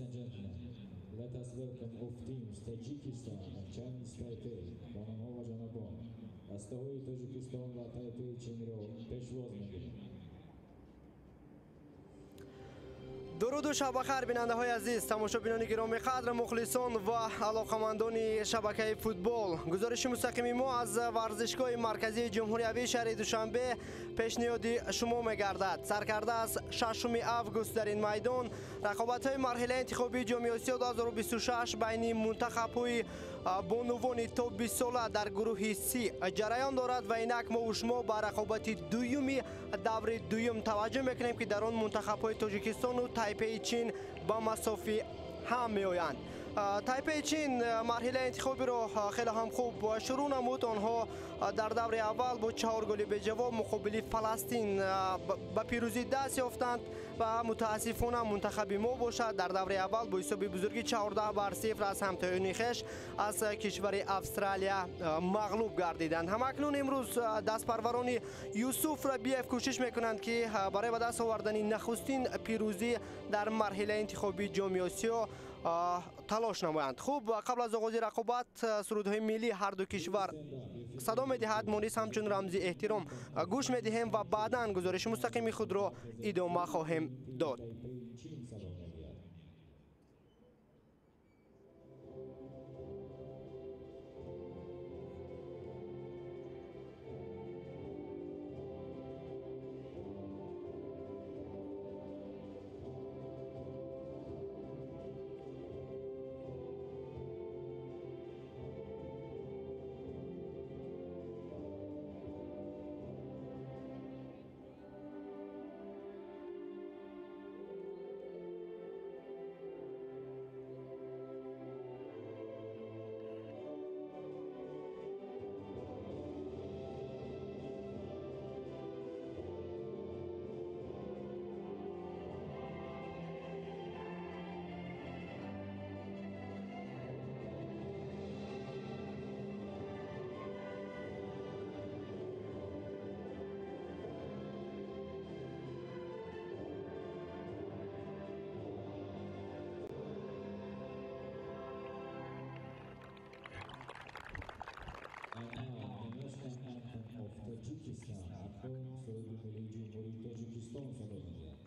And gentlemen, let us welcome of teams Tajikistan and Chinese Taipei. Хонумҳо ва ҷанобон, дастаҳои Тоҷикистон ва Тайпеи Чинро пешвоз мегирем. Дуруду шабахайр, бинандаҳои азиз, тамошобинони гиромиқадр, мухлисон ва алоқамандони шабакаи футбол. Гузориши мустақими мо аз варзишгоҳи марказии ҷумҳуриявии шаҳри Душанбе пешниҳоди шумо мегардад. Саркарда аз 6 август дар ин майдон рақобатҳои марҳилаи интихобии Ҷоми Осиё 2026 байни мунтахабҳои бонувони то 20 сола дар гурӯҳи С ҷараён дорад ва инак мо шумо ба рақобати дуюми даври дуюм таваҷҷӯҳ мекунем, ки дар он мунтахабҳои Тоҷикистону Тайпеи Чин ба масофи ҳам меоянд. Тайпеи Чин марҳилаи интихобиро хеле ҳам хуб шурӯъ намуд. Онҳо дар даври аввал бо 4 голи беҷавоб муқобили Фаластин ба пирӯзӣ даст ёфтанд ва мутаассифона мунтахаби мо бошад дар даври аввал бо ҳисоби бузурги 14-0 аз ҳамтоёни хеш аз кишвари Австралия мағлуб гардиданд. Ҳамакнун имрӯз дастпарварони Юсуф Рабиев кӯшиш мекунанд, ки барои ба даст овардани нахустин пирӯзӣ дар марҳилаи интихобии Ҷоми Осиё талош намоянд. Хуб, қабл аз оғози рақобат сурудҳои миллии ҳар ду кишвар садо медиҳад. Мо низ ҳамчун рамзи эҳтиром гӯш медиҳем ва баъдан гузориши мустақими худро идома хоҳем дод. Tajikistan. Акнун суруди миллии Ҷумҳурии Тоҷикистон садо медиҳад.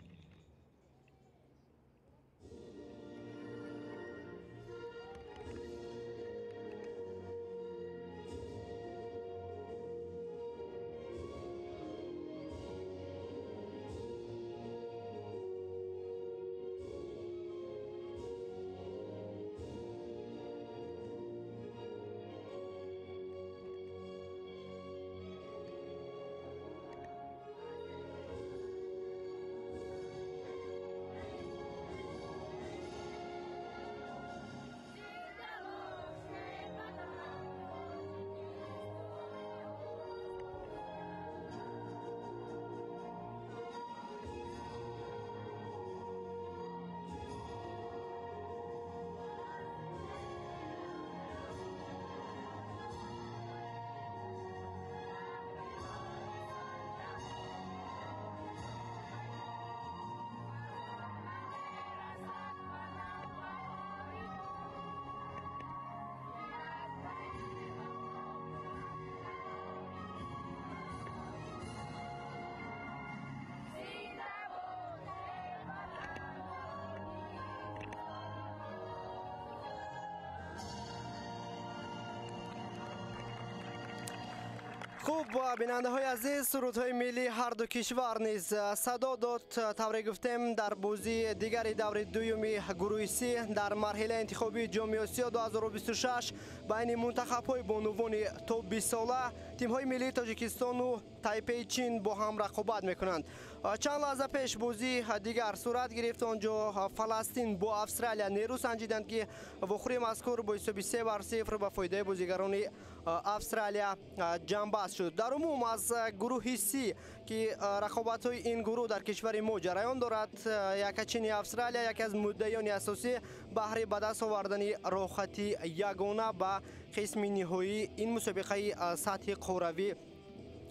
Хуб, бинандаҳои азиз, сурудҳои миллии ҳар ду кишвар низ садо дод. Тавре гуфтем, дар бозии дигари даври дуюми гурӯҳи С дар марҳилаи интихобии Ҷоми Осиё 2026 байни мунтахабҳои бонувони то 20 сола тимҳои миллии Тоҷикистону Тайпеи Чин бо ҳам рақобат мекунанд. Чанд лаҳза пеш бозии дигар сурат гирифт. Он ҷо Фаластин бо Австралия нерӯ санҷиданд, ки вохӯрии мазкур бо ҳисоби 3-0 ба фоидаи бозигарони Австралия ҷамъбаст шуд. Дар умум аз гурӯҳи С, ки рақобатҳои ин гурӯҳ дар кишвари мо ҷараён дорад, якачини Австралия яке аз муддаиёни асосӣ баҳри ба даст овардани роҳхати ягона ба қисми ниҳоии ин мусобиқаи сатҳи қорравӣ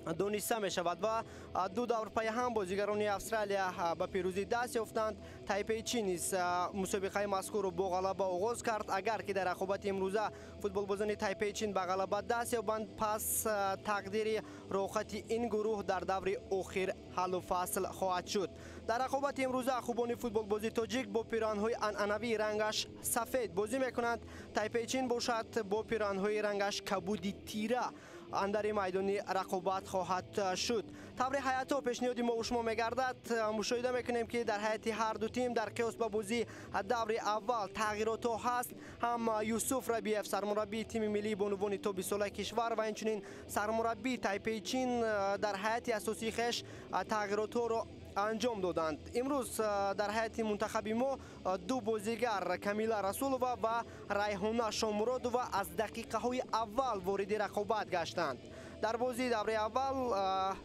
дониста мешавад ва ду давр пайи ҳам бозигарони Австралия ба пирӯзӣ даст ёфтанд. Тайпеи Чин низ мусобиқаи мазкурро бо ғалаба оғоз кард. Агар ки дар рақобати имрӯза футболбозони Тайпеи Чин ба ғалаба даст ёбанд, пас тақдири роҳхати ин гурӯҳ дар даври охир ҳаллу фасл хоҳад шуд. Дар рақобати имрӯза хубони футболбози тоҷик бо пироҳанҳои анъанавии рангаш сафед бозӣ мекунанд. Тайпеи Чин бошад бо пироҳанҳои рангаш кабуди тира андари майдони рақобат хоҳад шуд. Таври ҳайатҳо пешниҳоди мо шумо мегардад. Мушоҳида мекунем, ки дар ҳайати ҳар ду тим дар қиёс ба бозии даври аввал тағйиротҳо ҳаст. Ҳам Юсуф Рабиев, сармураббии тими миллии бонувони то 20 солаи кишвар, ва инчунин сармураббии Тайпеи Чин дар ҳайати асосии хеш тағйиротҳоро анҷом доданд. Имрӯз дар ҳайати мунтахаби мо ду бозигар, Камила Расулова ва Райҳона Шомуродова, аз дақиқаҳои аввал вориди рақобат гаштанд. Дар бозии давраи аввал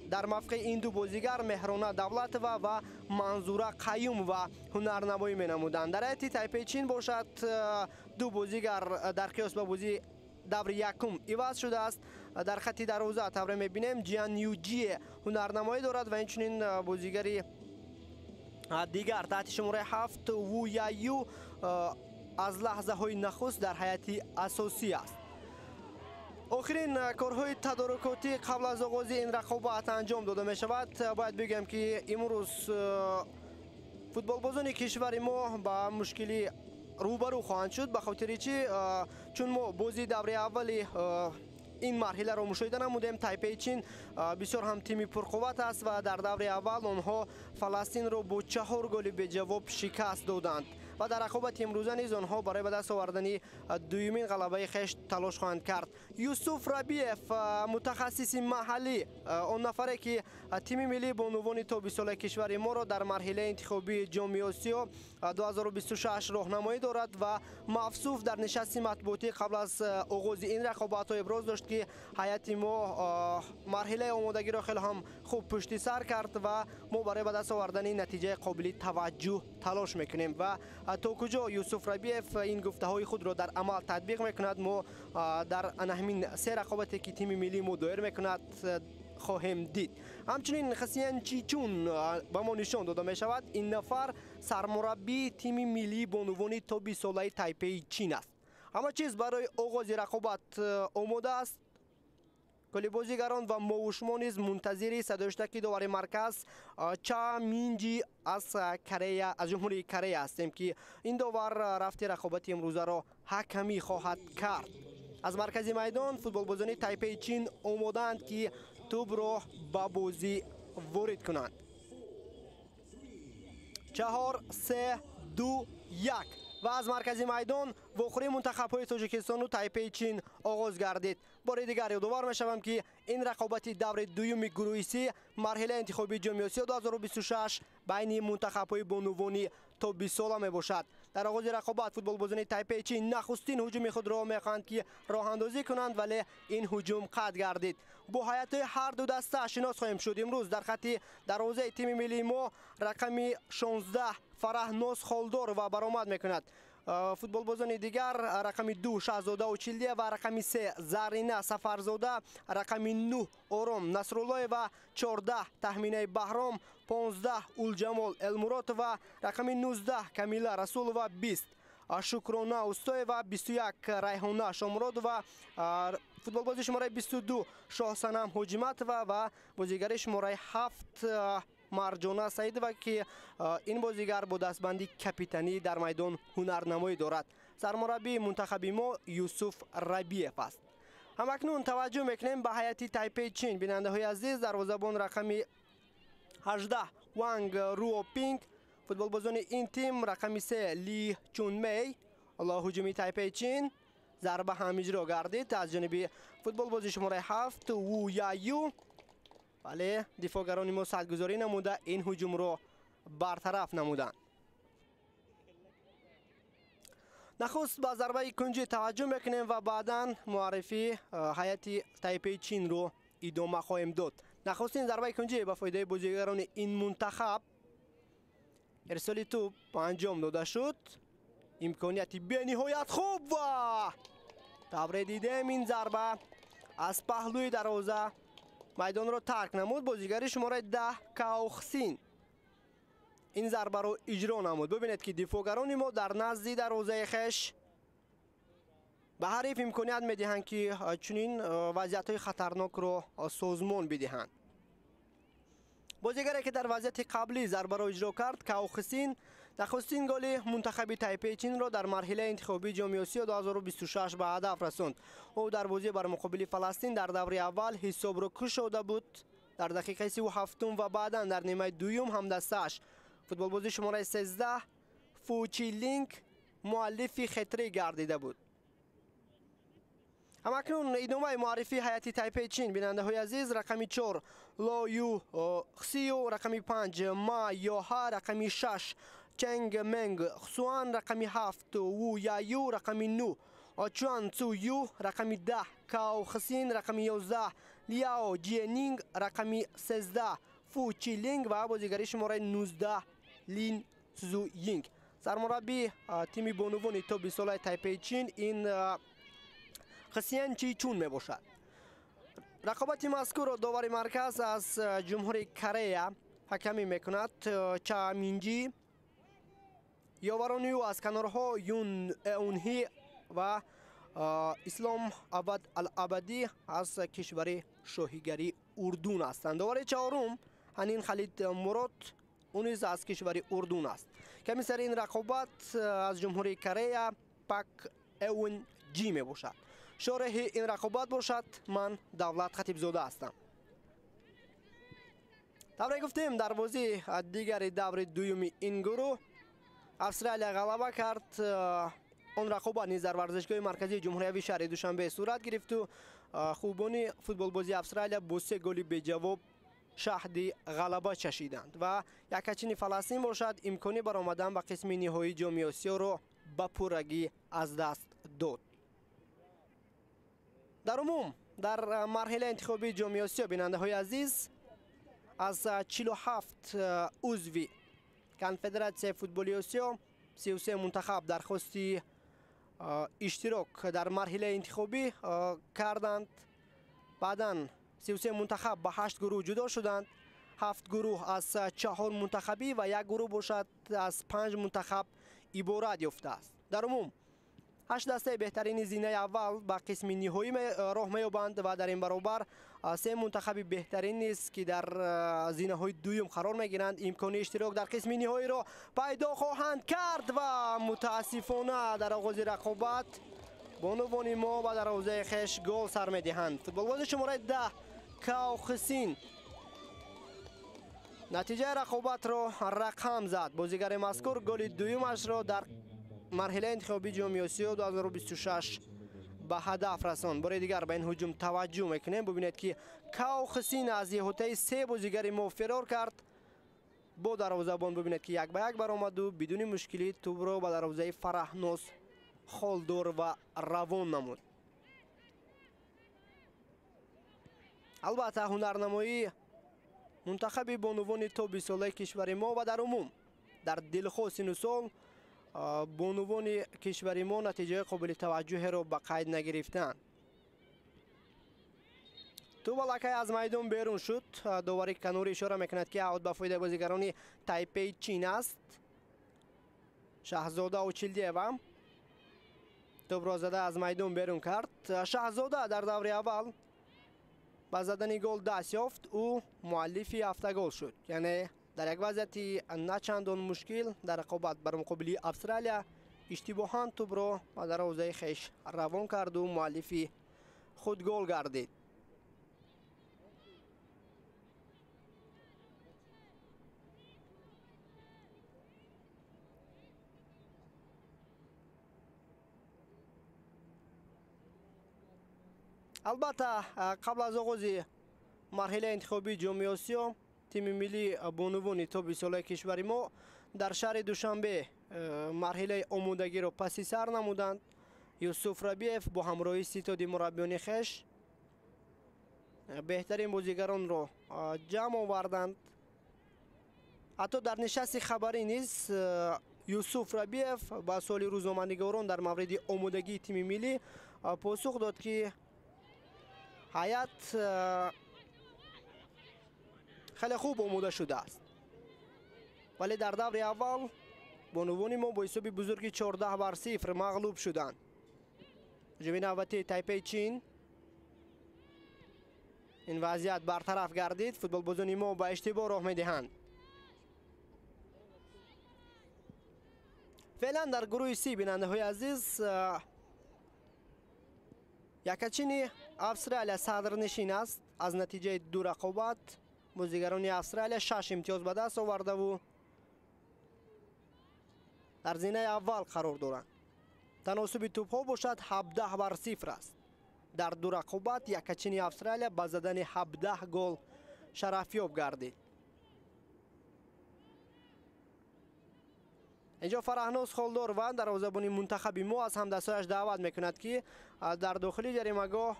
дар мавқеи ин ду бозигар Меҳрона Давлатова ва Манзура Қаюмова ҳунарнамоӣ менамуданд. Дар ҳайати Тайпеи Чин бошад, ду бозигар дар қиёс ба бозии даври якум иваз шудааст. Дар хати дарвоза, тавре мебинем, Ҷиан Юҷие ҳунарнамоӣ дорад ва инчунин бозигари дигар таҳти шумораи 7, Ву Яю, аз лаҳзаҳои нахуст дар ҳайати асосӣ аст. Охирин корҳои тадорукотӣ қабл аз оғози ин рақобат анҷом дода мешавад. Бояд бигӯям, ки имрӯз футболбозони кишвари мо ба мушкилӣ рӯбарӯ хоҳанд шуд. Ба хотири чӣ? Чун мо бозии давраи аввали ин марҳиларо мушоҳида намудем, Тайпеи Чин бисёр ҳам тими пурқувват аст ва дар давраи аввал онҳо Фаластинро бо 4 голи беҷавоб шикаст доданд ва дар рақобати имрӯза низ онҳо барои ба даст овардани дуюмин ғалабаи хеш талош хоҳанд кард. Юсуф Рабиев, мутахассиси маҳаллӣ, он нафаре ки тими миллии бонувони то 20 солаи кишвари моро дар марҳилаи интихобии Ҷоми Осиё 2026 роҳнамоӣ дорад ва мавсуф дар нишасти матбуотӣ қабл аз оғози ин рақобатҳо иброз дошт, ки ҳайати мо марҳилаи омодагиро хеле ҳам хуб пушти сар кард ва мо барои ба даст овардани натиҷаи қобили таваҷҷӯҳ талош мекунем. Ва то куҷо Юсуф Рабиев ин гуфтаҳои худро дар амал татбиқ мекунад, мо дар ана ҳамин се рақобате, ки тими миллии мо доир мекунад, хоҳем дид. Ҳамчунин Хасиян Чичун ба мо нишон дода мешавад. Ин нафар сармураббии тими миллии бонувони то 20 солаи Тайпеи Чин аст. Ҳама чиз барои оғози рақобат омода аст. Кулли бозигарон ва мову шумо низ мунтазири садоиштаки довари марказ Ча Минҷи аз Корея, аз Ҷумҳурии Корея ҳастем, ки ин довар рафти рақобати имрӯзаро ҳакамӣ хоҳад кард. Аз маркази майдон футболбозони Тайпеи Чин омодаанд, ки тӯбро ба бозӣ ворид кунанд. Чаҳор, се, ду, як ва аз маркази майдон вохӯрии мунтахабҳои Тоҷикистону Тайпеи Чин оғоз гардид. Бори дигар ёдовар мешавам, ки ин рақобати даври дуюми гурӯҳи Си марҳилаи интихобии Ҷоми Осиё 2026 байни мунтахабҳои бонувони то 20 сола мебошад. Дар оғози рақобат футболбозони Тайпеи Чин нахустин ҳуҷуми худро мехоҳанд, ки роҳандозӣ кунанд, вале ин ҳуҷум қатъ гардид. Бо ҳайатҳои ҳар ду даста шинос хоҳем шуд. Имрӯз дар хати дарвозаи тими миллии мо рақами 16 Фараҳноз Холдорова баромад мекунад. Футболбозони дигар: рақами 2 Шаҳзода Очилдия ва рақами 3 Зарина Сафарзода, рақами 9 Ором Насруллоева, 14 Таҳминаи Баҳром, 15 Улҷамол Элмуротова, рақами 19 Камила Расулова, 20 Шукрона Устоева, 21 Райҳона Шомуродова, футболбози шумораи 22 Шоҳсанам Ҳоҷиматова ва бозигари шумораи 7 Марҷона Саидова, ки ин бозигар бо дастбанди капитанӣ дар майдон ҳунарнамоӣ дорад. Сармураббии мунтахаби мо Юсуф Рабиев аст. Ҳамакнун таваҷҷӯҳ мекунем ба ҳайати Тайпеи Чин. Бинандаҳои азиз, дарвозабон рақами 18 Ванг Руопинг, футболбозони ин тим рақами 3 Ли Чунмей. Ҳоло ҳуҷуми Тайпеи Чин, зарба ҳам иҷро гардид аз ҷониби футболбози шумораи 7 Ву Яю, вале дифоъгарони мо садгузорӣ намуда, ин ҳуҷумро бартараф намуданд. Нахуст ба зарбаи кунҷӣ таваҷҷӯҳ мекунем ва баъдан муаррифии ҳайати Тайпеи Чинро идома хоҳем дод. Нахустин зарбаи кунҷӣ ба фоидаи бозигарони ин мунтахаб. Ирсоли тӯб анҷом дода шуд, имконияти бениҳоят хуб ва тавре дидем, ин зарба аз паҳлӯи дарвоза. Майдонро тарк намуд. Бозигари шумораи 10 Каохсин ин зарбаро иҷро намуд. Бибинед, ки дифоъгарони мо дар назди дарвозаи хеш ба ҳариф имконият медиҳанд, ки чунин вазъиятҳои хатарнокро созмон бидиҳанд. Бозигаре, ки дар вазъияти қаблӣ зарбаро иҷро кард, Каохсин, нахустин голи мунтахаби Тайпеи Чинро дар марҳилаи интихобии Ҷоми Осиё 2026 ба ҳадаф расонд. Ӯ дар бозӣ бар муқобили Фаластин дар даври аввал ҳисобро кушода буд дар дақиқаи 37 ва баъдан дар нимаи дуюм ҳамдастааш футболбози шумораи 13 Фу Чилинг муаллифи хетрик гардида буд. Ҳамакнун идомаи муаррифии ҳайати Тайпеи Чин, бинандаҳои азиз: рақами 4 Ло Ю Хсию, рақами 5 Ма Йоҳа, рақами 6 Ченг Менг Хсуан, рақами 7 Ву Яю, рақами 9 Чуан Цу Ю, рақами 10 Као Хсин, рақами 11 Ляо Ҷиенинг, рақами 13 Фу Чилинг ва бозигари шумораи 19 Лин Цзу Йинг. Сармураббии тими бонувони то 20-солаи Тайпеи Чин ин Хсиян Чи Чун мебошад. Рақобати мазкурро довари марказ аз Ҷумҳурии Корея ҳакамӣ мекунад Ча Минҷи. Ёварони ӯ аз канорҳо Юн Эунҳи ва Ислом Абад Алабадӣ аз кишвари шоҳигарии Урдун ҳастанд. Довари чаҳорум Ҳанин Халид Мурод, ӯ низ аз кишвари Урдун аст. Комиссари ин рақобат аз Ҷумҳурии Корея Пак Эун Ҷи мебошад. Шореҳи ин рақобат бошад ман Давлат Хатибзода ҳастам. Тавре гуфтем, дар бозии дигари даври дуюми ин гурӯҳ Австралия ғалаба кард. Он рақобат низ дар варзишгоҳи марказии ҷумҳуриявии шаҳри Душанбе сурат гирифту хубони футболбозии Австралия бо 3 голи беҷавоб шаҳди ғалаба чашиданд ва якачини Фаластин бошад имкони баромадан ба қисми ниҳоии Ҷоми Осиёро ба пуррагӣ аз даст дод. Дар умум дар марҳилаи интихобии Ҷоми Осиё, бинандаҳои азиз, аз 47 узви Конфедератсияи футболи Осиё 33 мунтахаб дархости иштирок дар марҳилаи интихобӣ карданд. Баъдан 33 мунтахаб ба 8 гурӯҳ ҷудо шуданд. 7 гурӯҳ аз 4 мунтахабӣ ва як гурӯҳ бошад аз 5 мунтахаб иборат ёфтааст. Дар умум 8 дастаи беҳтарини зинаи аввал ба қисми ниҳоӣ роҳ меёбанд ва дар ин баробар 3 мунтахаби беҳтарин низ, ки дар зинаҳои дуюм қарор мегиранд, имкони иштирок дар қисми ниҳоиро пайдо хоҳанд кард ва мутаассифона дар оғози рақобат бонувони мо ба дарвозаи хеш гол сар медиҳанд. Футболбози шумораи 10 Каохсин натиҷаи рақобатро рақам зад. Бозигари мазкур голи дуюмашро дар марҳилаи интихобии Ҷоми Осиё 2026 ба ҳадаф расонд. Бори дигар ба ин ҳуҷум таваҷҷӯҳ мекунем. Бубинед, ки Каохсин аз иҳотаи 3 бозигари мо фирор кард. Бо дарвозабон бубинед, ки як ба як баромаду бидуни мушкилӣ тӯбро ба дарвозаи Фараҳноз холдор ва равон намуд. Албатта, ҳунарнамоии мунтахаби бонувони то 20-солаи кишвари мо ва дар умум дар дилхоҳ сину сол бонувони кишвари мо натиҷаи қобили таваҷҷӯҳеро ба қайд нагирифтанд. Тӯб аллакай аз майдон берун шуд. Довари канорӣ ишора мекунад, ки аут ба фоидаи бозигарони Тайпеи Чин аст. Шаҳзода Очилдиева тӯбро зада аз майдон берун кард. Шаҳзода дар даври аввал ба задани гол даст ёфт. Ӯ муаллифи ҳафтагол шуд, яъне дар як вазъияти начандон мушкил дар рақобат бар муқобили Австралия иштибоҳан тӯбро ба дарвозаи хеш равон карду муаллифи худ гол гардид. Албатта, қабл аз оғози марҳилаи интихобии Ҷоми Осиё тими миллии бонувони то 20-солаи кишвари мо дар шаҳри Душанбе марҳилаи омодагиро паси сар намуданд. Юсуф Рабиев бо ҳамроҳии ситоди мураббиёни хеш беҳтарин бозигаронро ҷамъ оварданд. Ҳатто дар нишасти хабарӣ низ Юсуф Рабиев ба суоли рӯзноманигорон дар мавриди омодагии тими миллӣ посух дод, ки ҳайат Хеле хуб омода шудааст. Вале дар даври аввал бонувони мо бо ҳисоби бузурги 14-0 мағлуб шуданд. Ҳуҷуми навбатии Тайпеи Чин. Ин вазъият бартараф гардид. Футболбозони мо ба иштибоҳ роҳ медиҳанд. Феълан дар гурӯҳи Си, бинандаҳои азиз, якачини Австралия садрнишин аст. Аз натиҷаи ду рақобат бозигарони Австралия 6 имтиёз ба даст овардаву дар зинаи аввал қарор доранд. Таносуби тӯбҳо бошад 17-0 аст. Дар ду рақобат якачини Австралия ба задани 17 гол шарафёб гардид. Инҷо Фараҳноз Холдорова, дарвозабони мунтахаби мо, аз ҳамдастҳояш даъват мекунад, ки дар дохили ҷаримагоҳ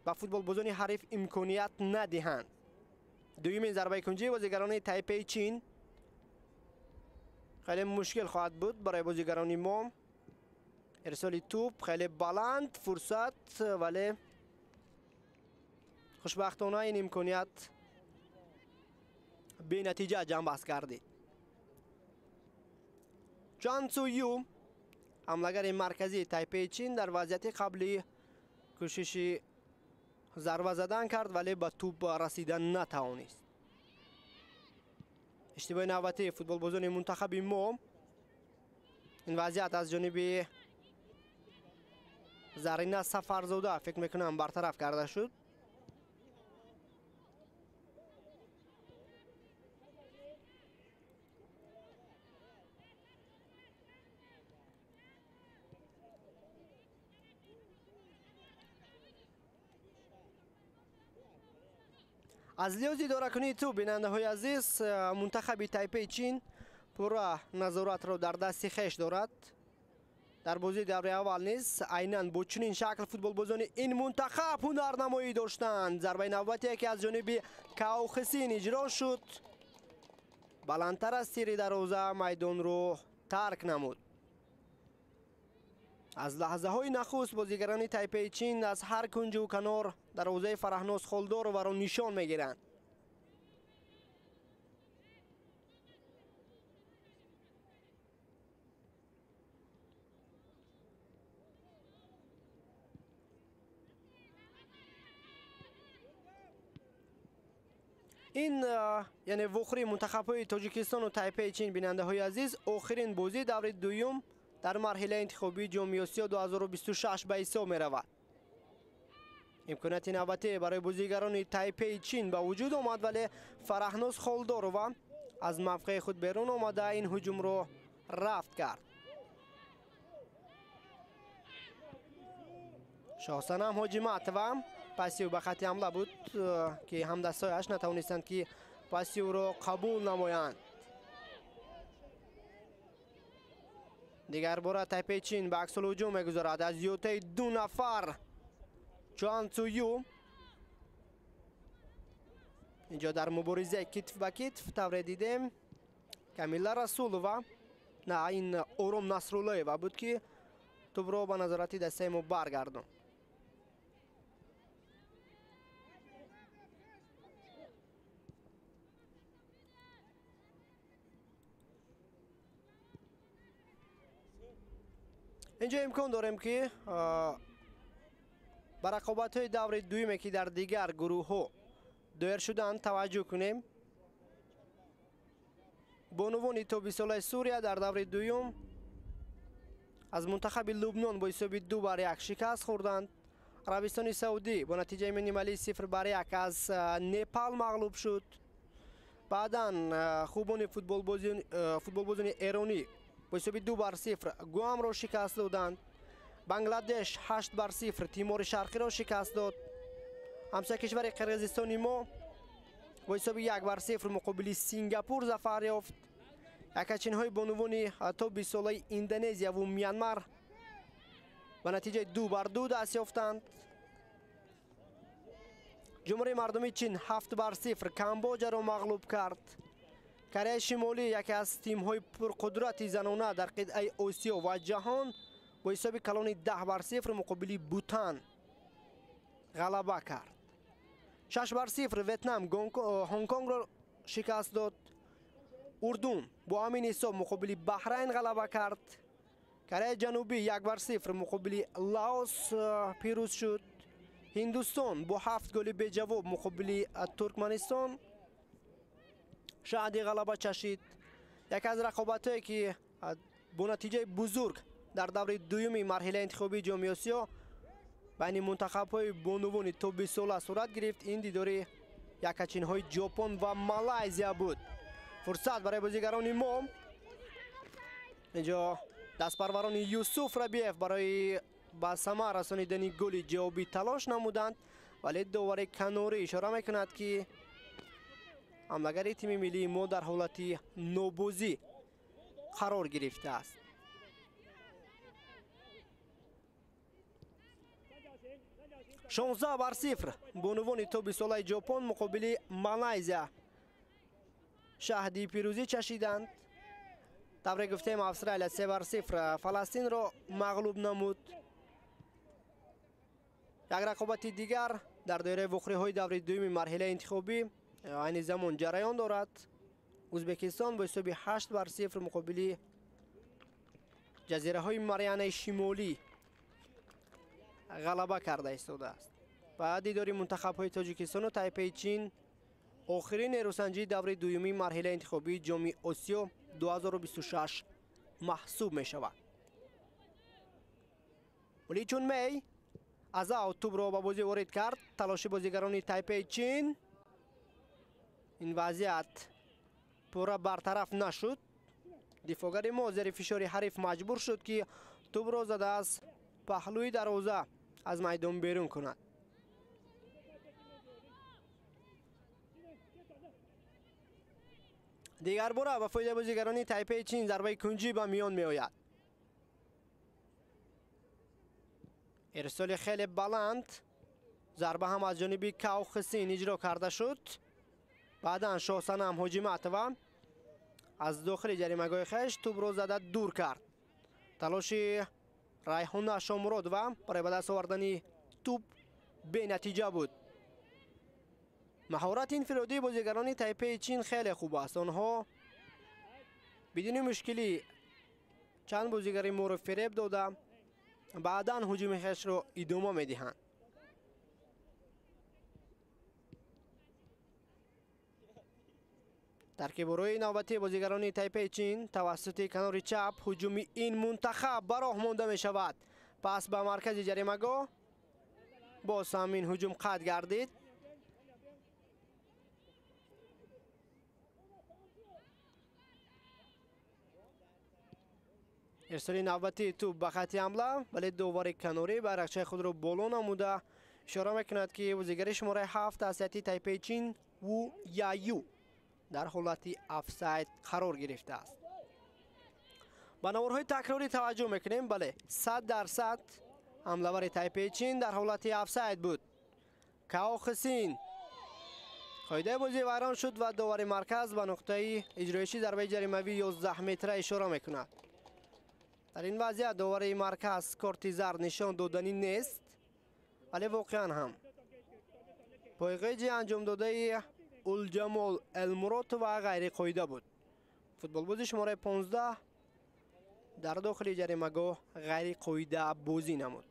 ба футболбозони ҳариф имконият надиҳанд. Дуюмин зарбаи кунҷии бозигарони Тайпеи Чин хеле мушкил хоҳад буд барои бозигарони мо. Ирсоли тӯб хеле баланд, фурсат, вале хушбахтона ин имконият бенатиҷа ҷамъбаст гардид. Чан Цу Ю, ҳамлагари марказии Тайпеи Чин, дар вазъияти қаблӣ кӯшиши зарба задан кард, вале ба тӯб расида натавонист. Иштибоҳи навбатии футболбозони мунтахаби мо. Ин вазъият аз ҷониби Зарина Сафарзода, фикр мекунам, бартараф карда шуд. Аз лиҳози идоракунии тӯб, бинандаҳои азиз, мунтахаби Тайпеи Чин пурра назоратро дар дасти хеш дорад. Дар бозии даври аввал низ айнан бо чунин шакл футболбозони ин мунтахаб ҳунарнамоӣ доштанд. Зарбаи навбатие ки аз ҷониби Каохисин иҷро шуд, баландтар аз тири дарвоза майдонро тарк намуд. Аз лаҳзаҳои нахуст бозигарони Тайпеи Чин аз ҳар кунҷу канор дарвозаи Фараҳноз Холдорованро нишон мегиранд. Ин яъне вохӯрии мунтахабҳои Тоҷикистону Тайпеи Чин, бинандаҳои азиз, охирин бозии даври дуюм дар марҳилаи интихобии Ҷоми Осиё 2026 ба ҳисоб меравад. Имконияти навбатӣ барои бозигарони Тайпеи Чин ба вуҷуд омад, вале Фараҳноз Холдорова аз мавқеи худ берун омада ин ҳуҷумро рафт кард. Шоҳсанам Ҳоҷиматова паси ӯ ба хати ҳамла буд, ки ҳамдастҳояш натавонистанд, ки паси ӯро қабул намоянд. Дигар бора Тайпеи Чин ба аксулҳуҷум мегузорад. Аз зиёдтаи ду нафар Чуан Цу Ю инҷо дар муборизаи китф ба китф тавре дидем, Камила Расулова, на, ин Ором Насруллоева буд, ки тӯбро ба назорати дастаи мо баргардонд. Инҷо имкон дорем, ки ба рақобатҳои даври дуюме, ки дар дигар гурӯҳҳо доир шуданд, таваҷҷӯҳ кунем. Бонувони то 20-солаи Сурия дар даври дуюм аз мунтахаби Лубнон бо ҳисоби 2-1 шикаст хӯрданд. Арабистони Саудӣ бо натиҷаи минималии 0-1 аз Непал мағлуб шуд. Баъдан хубони футболбозони эронӣ бо ҳисоби 2-0 Гуамро шикаст доданд. Бангладеш 8-0 Тимори Шарқиро шикаст дод. Ҳамсоя кишвари Қирғизистони мо бо ҳисоби 1-0 муқобили Сингапур зафар ёфт. Якачинҳои бонувони то 20-солаи Индонезия ва Мянмар ба натиҷаи 2-2 даст ёфтанд. Ҷумҳурии мардумии Чин 7-0 Камбоҷаро мағлуб кард. Кореяи Шимолӣ, яке аз тимҳои пурқудрати занона дар қитъаи Осиё ва ҷаҳон, бо ҳисоби калони 10-0 муқобили Бутан ғалаба кард. 6-0 Ветнам Ҳонконгро шикаст дод. Урдун бо ҳамин ҳисоб муқобили Баҳрайн ғалаба кард. Кореяи Ҷанубӣ 1-0 муқобили Лаос пирӯз шуд. Ҳиндустон бо 7 голи беҷавоб муқобили Туркманистон шаҳди ғалаба чашид. Яке аз рақобатҳое ки бо натиҷаи бузург дар даври дуюми марҳилаи интихобии Ҷоми Осиё байни мунтахабҳои бонувони то 20 сола сурат гирифт, ин дидори якачинҳои Ҷопон ва Малайзия буд. Фурсат барои бозигарони мо. Инҷо дастпарварони Юсуф Рабиев барои ба самар расонидани голи ҷавобӣ талош намуданд, вале довари канорӣ ишора мекунад, ки ҳамлагари тими миллии мо дар ҳолати нобозӣ қарор гирифтааст. 16-0 бонувони то 20 солаи Ҷопон муқобили Малайзия шаҳди пирӯзӣ чашиданд. Тавре гуфтем, Австралия 3-0 Фаластинро мағлуб намуд. Як рақобати дигар дар доираи вохӯриҳои даври дуюми марҳилаи интихобӣ айни замон ҷараён дорад. Ӯзбекистон бо ҳисоби 8-0 муқобили ҷазираҳои Марианаи Шимолӣ ғалаба карда истодааст. Ба дидори мунтахабҳои Тоҷикистону Тайпеи Чин охирин нерӯсанҷии даври дуюми марҳилаи интихобии Ҷоми Осиё 2026 маҳсуб мешавад. Ли Чун Мэй аз аут тӯбро ба бозӣ ворид кард. Талоши бозигарони Тайпеи Чин ин вазъият пурра бартараф нашуд. Дифоъгари мо зери фишори ҳариф маҷбур шуд, ки тӯбро зада аз паҳлӯи дарвоза аз майдон берун кунад. Дигарбора ба фоидаи бозигарони Тайпеи Чин зарбаи кунҷӣ ба миён меояд. Ирсоли хеле баланд, зарба ҳам аз ҷониби Као Хисин иҷро карда шуд. Баъдан Шоҳсанам Ҳоҷиматова аз дохили ҷаримагоҳи хеш тӯбро зада дур кард. Талоши Райҳона Шомуродова барои ба даст овардани тӯб бенатиҷа буд. Маҳорати инфиродии бозигарони Тайпеи Чин хеле хуб аст. Онҳо бидуни мушкилӣ чанд бозигари моро фиреб дода, баъдан ҳуҷуми хешро идома медиҳанд. Таркиборои навбатии бозигарони Тайпеи Чин тавассути канори чап ҳуҷуми ин мунтахаб ба роҳ монда мешавад. Пас ба маркази ҷаримагоҳ боз ҳам ин ҳуҷум қатъ гардид. Ирсоли навбатии тӯб ба хатти ҳамла, вале довари канорӣ байрақчаи худро боло намуда ишора мекунад, ки бозигари шумораи 7 аз ҳайати Тайпеи Чин Ву Яю дар ҳолати офсайд қарор гирифтааст. Ба наворҳои такрорӣ таваҷҷӯҳ мекунем. Бале, 100% ҳамлавари Тайпеи Чин дар ҳолати офсайд буд. Као Хисин қоидаи бозӣ вайрон шуд ва довари марказ ба нуқтаи иҷроиши зарбаи ҷаримавӣ 11 метра ишора мекунад. Дар ин вазъият довари марказ корти зард нишон доданӣ нест, вале воқеан ҳам пойғеҷи анҷомдодаи Улҷамол Элмуротова ғайриқоида буд. Футболбози шумораи 15 дар дохили ҷаримагоҳ ғайриқоида бозӣ намуд.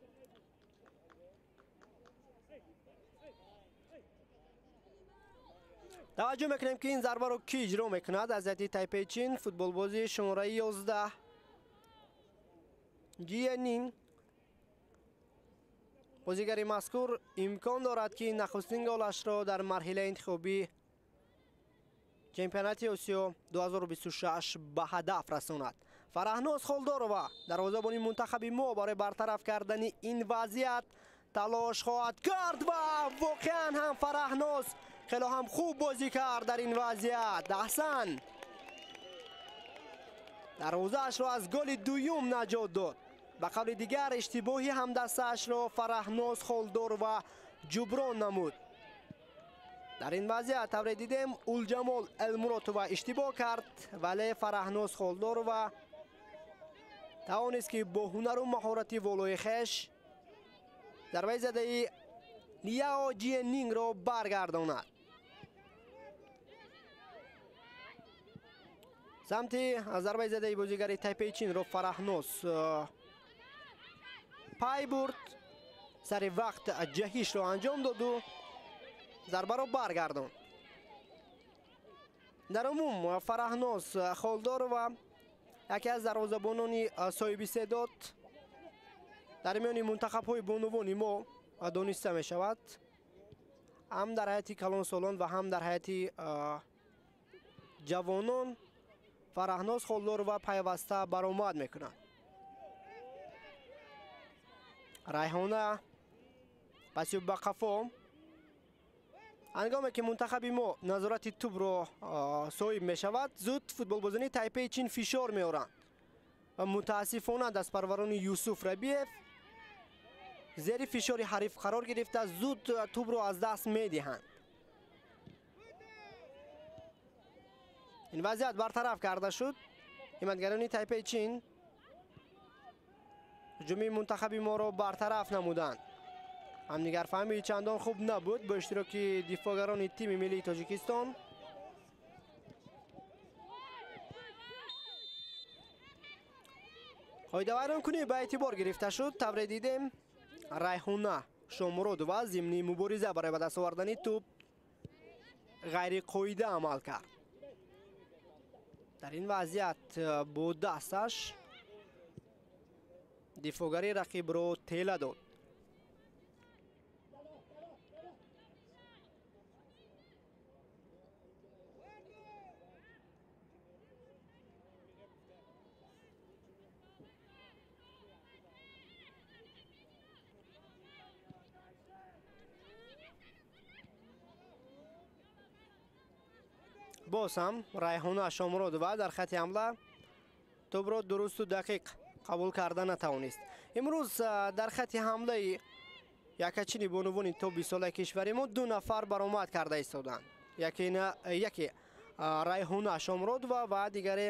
Таваҷҷӯҳ мекунем, ки ин зарбаро кӣ иҷро мекунад. Аз ҳайати Тайпеи Чин футболбози шумораи 11 Ҷиянин. Бозигари мазкур имкон дорад, ки нахустин голашро дар марҳилаи интихобии чемпионати Осиё 2026 ба ҳадаф расонад. Фараҳноз Холдорова дарвозабони мунтахаби мо барои бартараф кардани ин вазъият талош хоҳад кард ва воқеан ҳам Фараҳноз хело ҳам хуб бозӣ кард дар ин вазъият. Аҳсан, дарвозаашро аз голи дуюм наҷот дод. Ба қавли дигар, иштибоҳи ҳамдастаашро Фараҳноз Холдорова ҷуброн намуд. Дар ин вазъият тавре дидем, Улҷамол Элмуротова иштибоҳ кард, вале Фараҳноз Холдорова тавонист, ки бо ҳунару маҳорати волои хеш зарбаи задаи Ляо Ҷиенингро баргардонад. Самти зарбаи задаи бозигари Тайпеи Чинро Фараҳноз пай бурд, сари вақт ҷаҳишро анҷом доду зарбаро баргардонд. Дар умум Фараҳноз Холдорова яке аз дарвозабонони соҳибистеъдод дар миёни мунтахабҳои бонувони мо дониста мешавад, ҳам дар ҳайати калонсолон ва ҳам дар ҳайати ҷавонон Фараҳноз Холдорова пайваста баромад мекунад. Райҳона пасю ба қафо. Ҳангоме ки мунтахаби мо назорати тӯбро соҳиб мешавад, зуд футболбозони Тайпеи Чин фишор меоранд ва мутаассифона дастпарварони Юсуф Рабиев зери фишори ҳариф қарор гирифта зуд тӯбро аз даст медиҳанд. Ин вазъият бартараф карда шуд. Ҳимоятгарони Тайпеи Чин ҳуҷуми мунтахаби моро бартараф намуданд. Ҳамдигарфаҳмии чандон хуб набуд бо иштироки дифоъгарони тими миллии Тоҷикистон. Қоидавайронкунӣ ба эътибор гирифта шуд. Тавре дидем, Райҳона Шомуродова зимни мубориза барои ба даст овардани тӯб ғайриқоида амал кард. Дар ин вазъият бо дасташ дифоъгари рақибро тела дод. Боз ҳам Райҳона Шомуродова дар хати ҳамла тӯбро дурусту дақиқ қабул карда натавонист. Имрӯз дар хати ҳамлаи якачини бонувони то 20 солаи кишвари мо ду нафар баромад карда истоданд. Яке Райҳона Шомуродова ва дигаре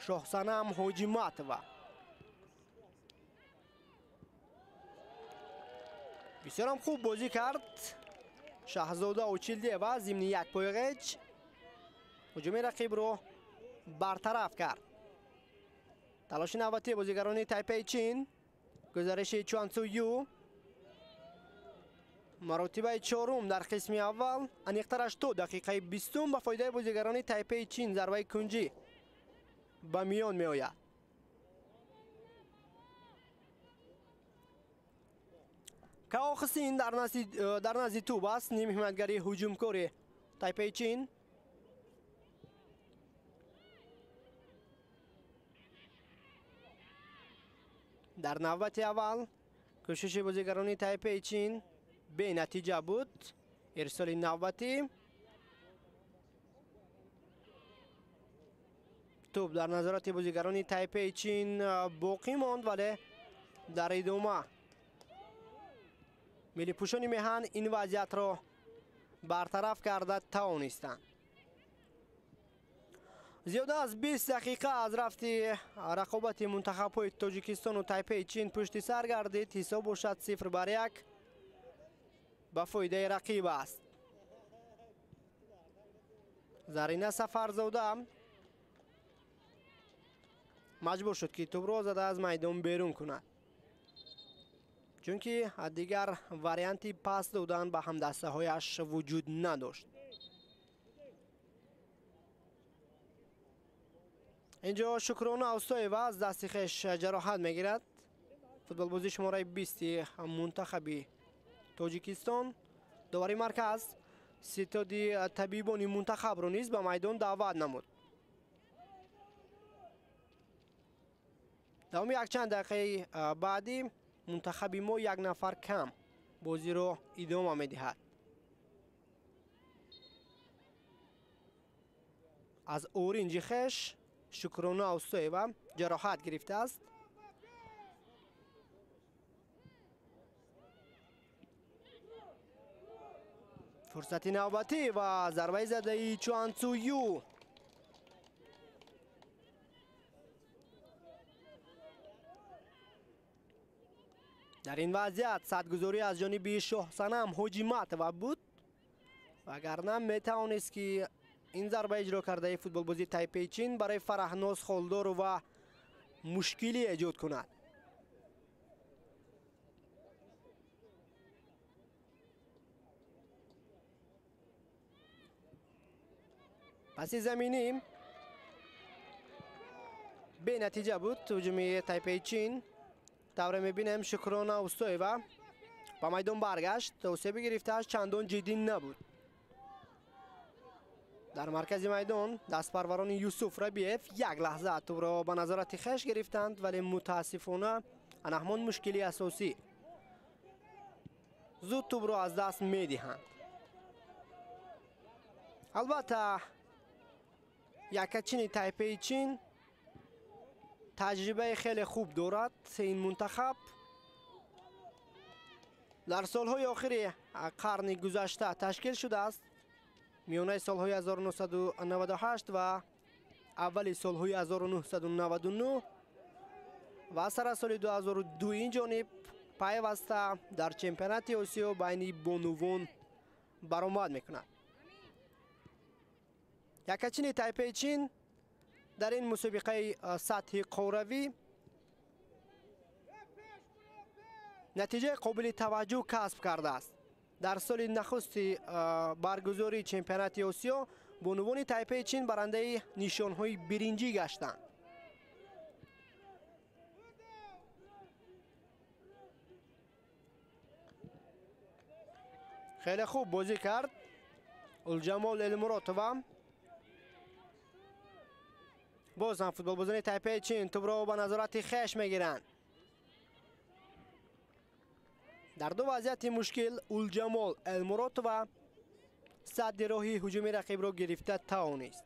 Шоҳсанам Ҳоҷиматова. Бисёрам хуб бозӣ кард Шаҳзода Очилдиева, зимни як пойғеҷ ҳуҷуми рақибро бартараф кард. Талоши навбатии бозигарони Тайпеи Чин, гузариши Чуанцу Ю, маротибаи чорум дар қисми аввал, аниқтараш то дақиқаи 20 ба фоидаи бозигарони Тайпеи Чин зарбаи кунҷӣ ба миён меояд. Као Хсин дар назди тӯб аст, ним ҳимоятгари ҳуҷумкори Тайпеи Чин. Дар навбати аввал кӯшиши бозигарони Тайпеи Чин бенатиҷа буд. Ирсоли навбатӣ тӯб дар назорати бозигарони Тайпеи Чин боқӣ монд, вале дар идома миллипӯшони меҳан ин вазъиятро бартараф карда тавонистанд. Зиёда аз 20 дақиқа аз рафти рақобати мунтахабҳои Тоҷикистону Тайпеи Чин пушти сар гардид. Ҳисоб бошад 0-1 ба фоидаи рақиб аст. Зарина Сафарзода маҷбур шуд, ки тӯбро зада аз майдон берун кунад, чунки дигар варианти пас додан ба ҳамдастаҳояш вуҷуд надошт. Инҷо Шукрона Устоева аз дасти хеш ҷароҳат мегирад. Футболбози шумораи 20 мунтахаби Тоҷикистон. Довари марказ ситоди табибони мунтахабро низ ба майдон даъват намуд. Давоми якчанд дақиқаи баъдӣ мунтахаби мо як нафар кам бозиро идома медиҳад. Аз оринҷи хеш Шукрона Устоева ҷароҳат гирифтааст. Фурсати навбатӣ ва зарбаи задаи Чуанцу Ю. Дар ин вазъият садгузорӣ аз ҷониби Шоҳсанам Ҳоҷиматова буд, вагарна метавонист ки ин зарба иҷро кардаи футболбози Тайпеи Чин барои Фараҳноз Холдорова мушкилӣ эҷод кунад. Паси заминӣ бенатиҷа буд ҳуҷуми Тайпеи Чин. Тавре мебинем, Шукрона Устоева ба майдон баргашт, осеби гирифтааш чандон ҷиддӣ набуд. Дар маркази майдон дастпарварони Юсуф Рабиев як лаҳза тӯбро ба назорати хеш гирифтанд, вале мутаассифона ана ҳамон мушкили асосӣ, зуд тӯбро аз даст медиҳанд. Албатта, якачини Тайпеи Чин таҷрибаи хеле хуб дорад. Ин мунтахаб дар солҳои охири қарни гузашта ташкил шудааст, миёнаи солҳои 1998 ва аввали солҳои 1999 ва сар аз соли 2002 ин ҷониб пайваста дар чемпионати Осиё байни бонувон баромад мекунад. Якачини Тайпеи Чин дар ин мусобиқаи сатҳи қоравӣ натиҷаи қобили таваҷҷӯҳ касб кардааст. Дар соли нахусти баргузории чемпионати Осиё бонувони Тайпеи Чин барандаи нишонҳои биринҷӣ гаштанд. Хеле хуб бозӣ кард Улҷамол Элмуротова. Боз ҳам футболбозони Тайпеи Чин тӯбро ба назорати хеш мегиранд. Дар ду вазъияти мушкил Улҷамол Элмуротова садди роҳи ҳуҷуми рақибро гирифта тавонист.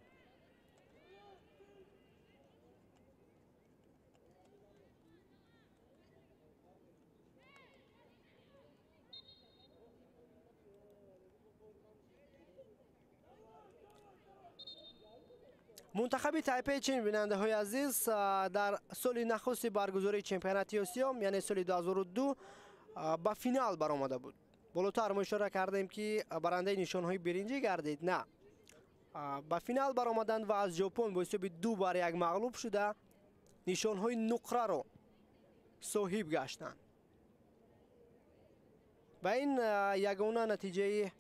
Мунтахаби Тайпеи Чин, бинандаҳои азиз, дар соли нахусти баргузории чемпионати Осиё, яъне соли 2002, ба финал баромада буд. Болотар мо ишора кардем, ки барандаи нишонҳои биринҷӣ гардид. На, ба финал баромаданд ва аз Ҷопон бо ҳисоби 2-1 мағлуб шуда нишонҳои нуқраро соҳиб гаштанд. Ва ин ягона натиҷаи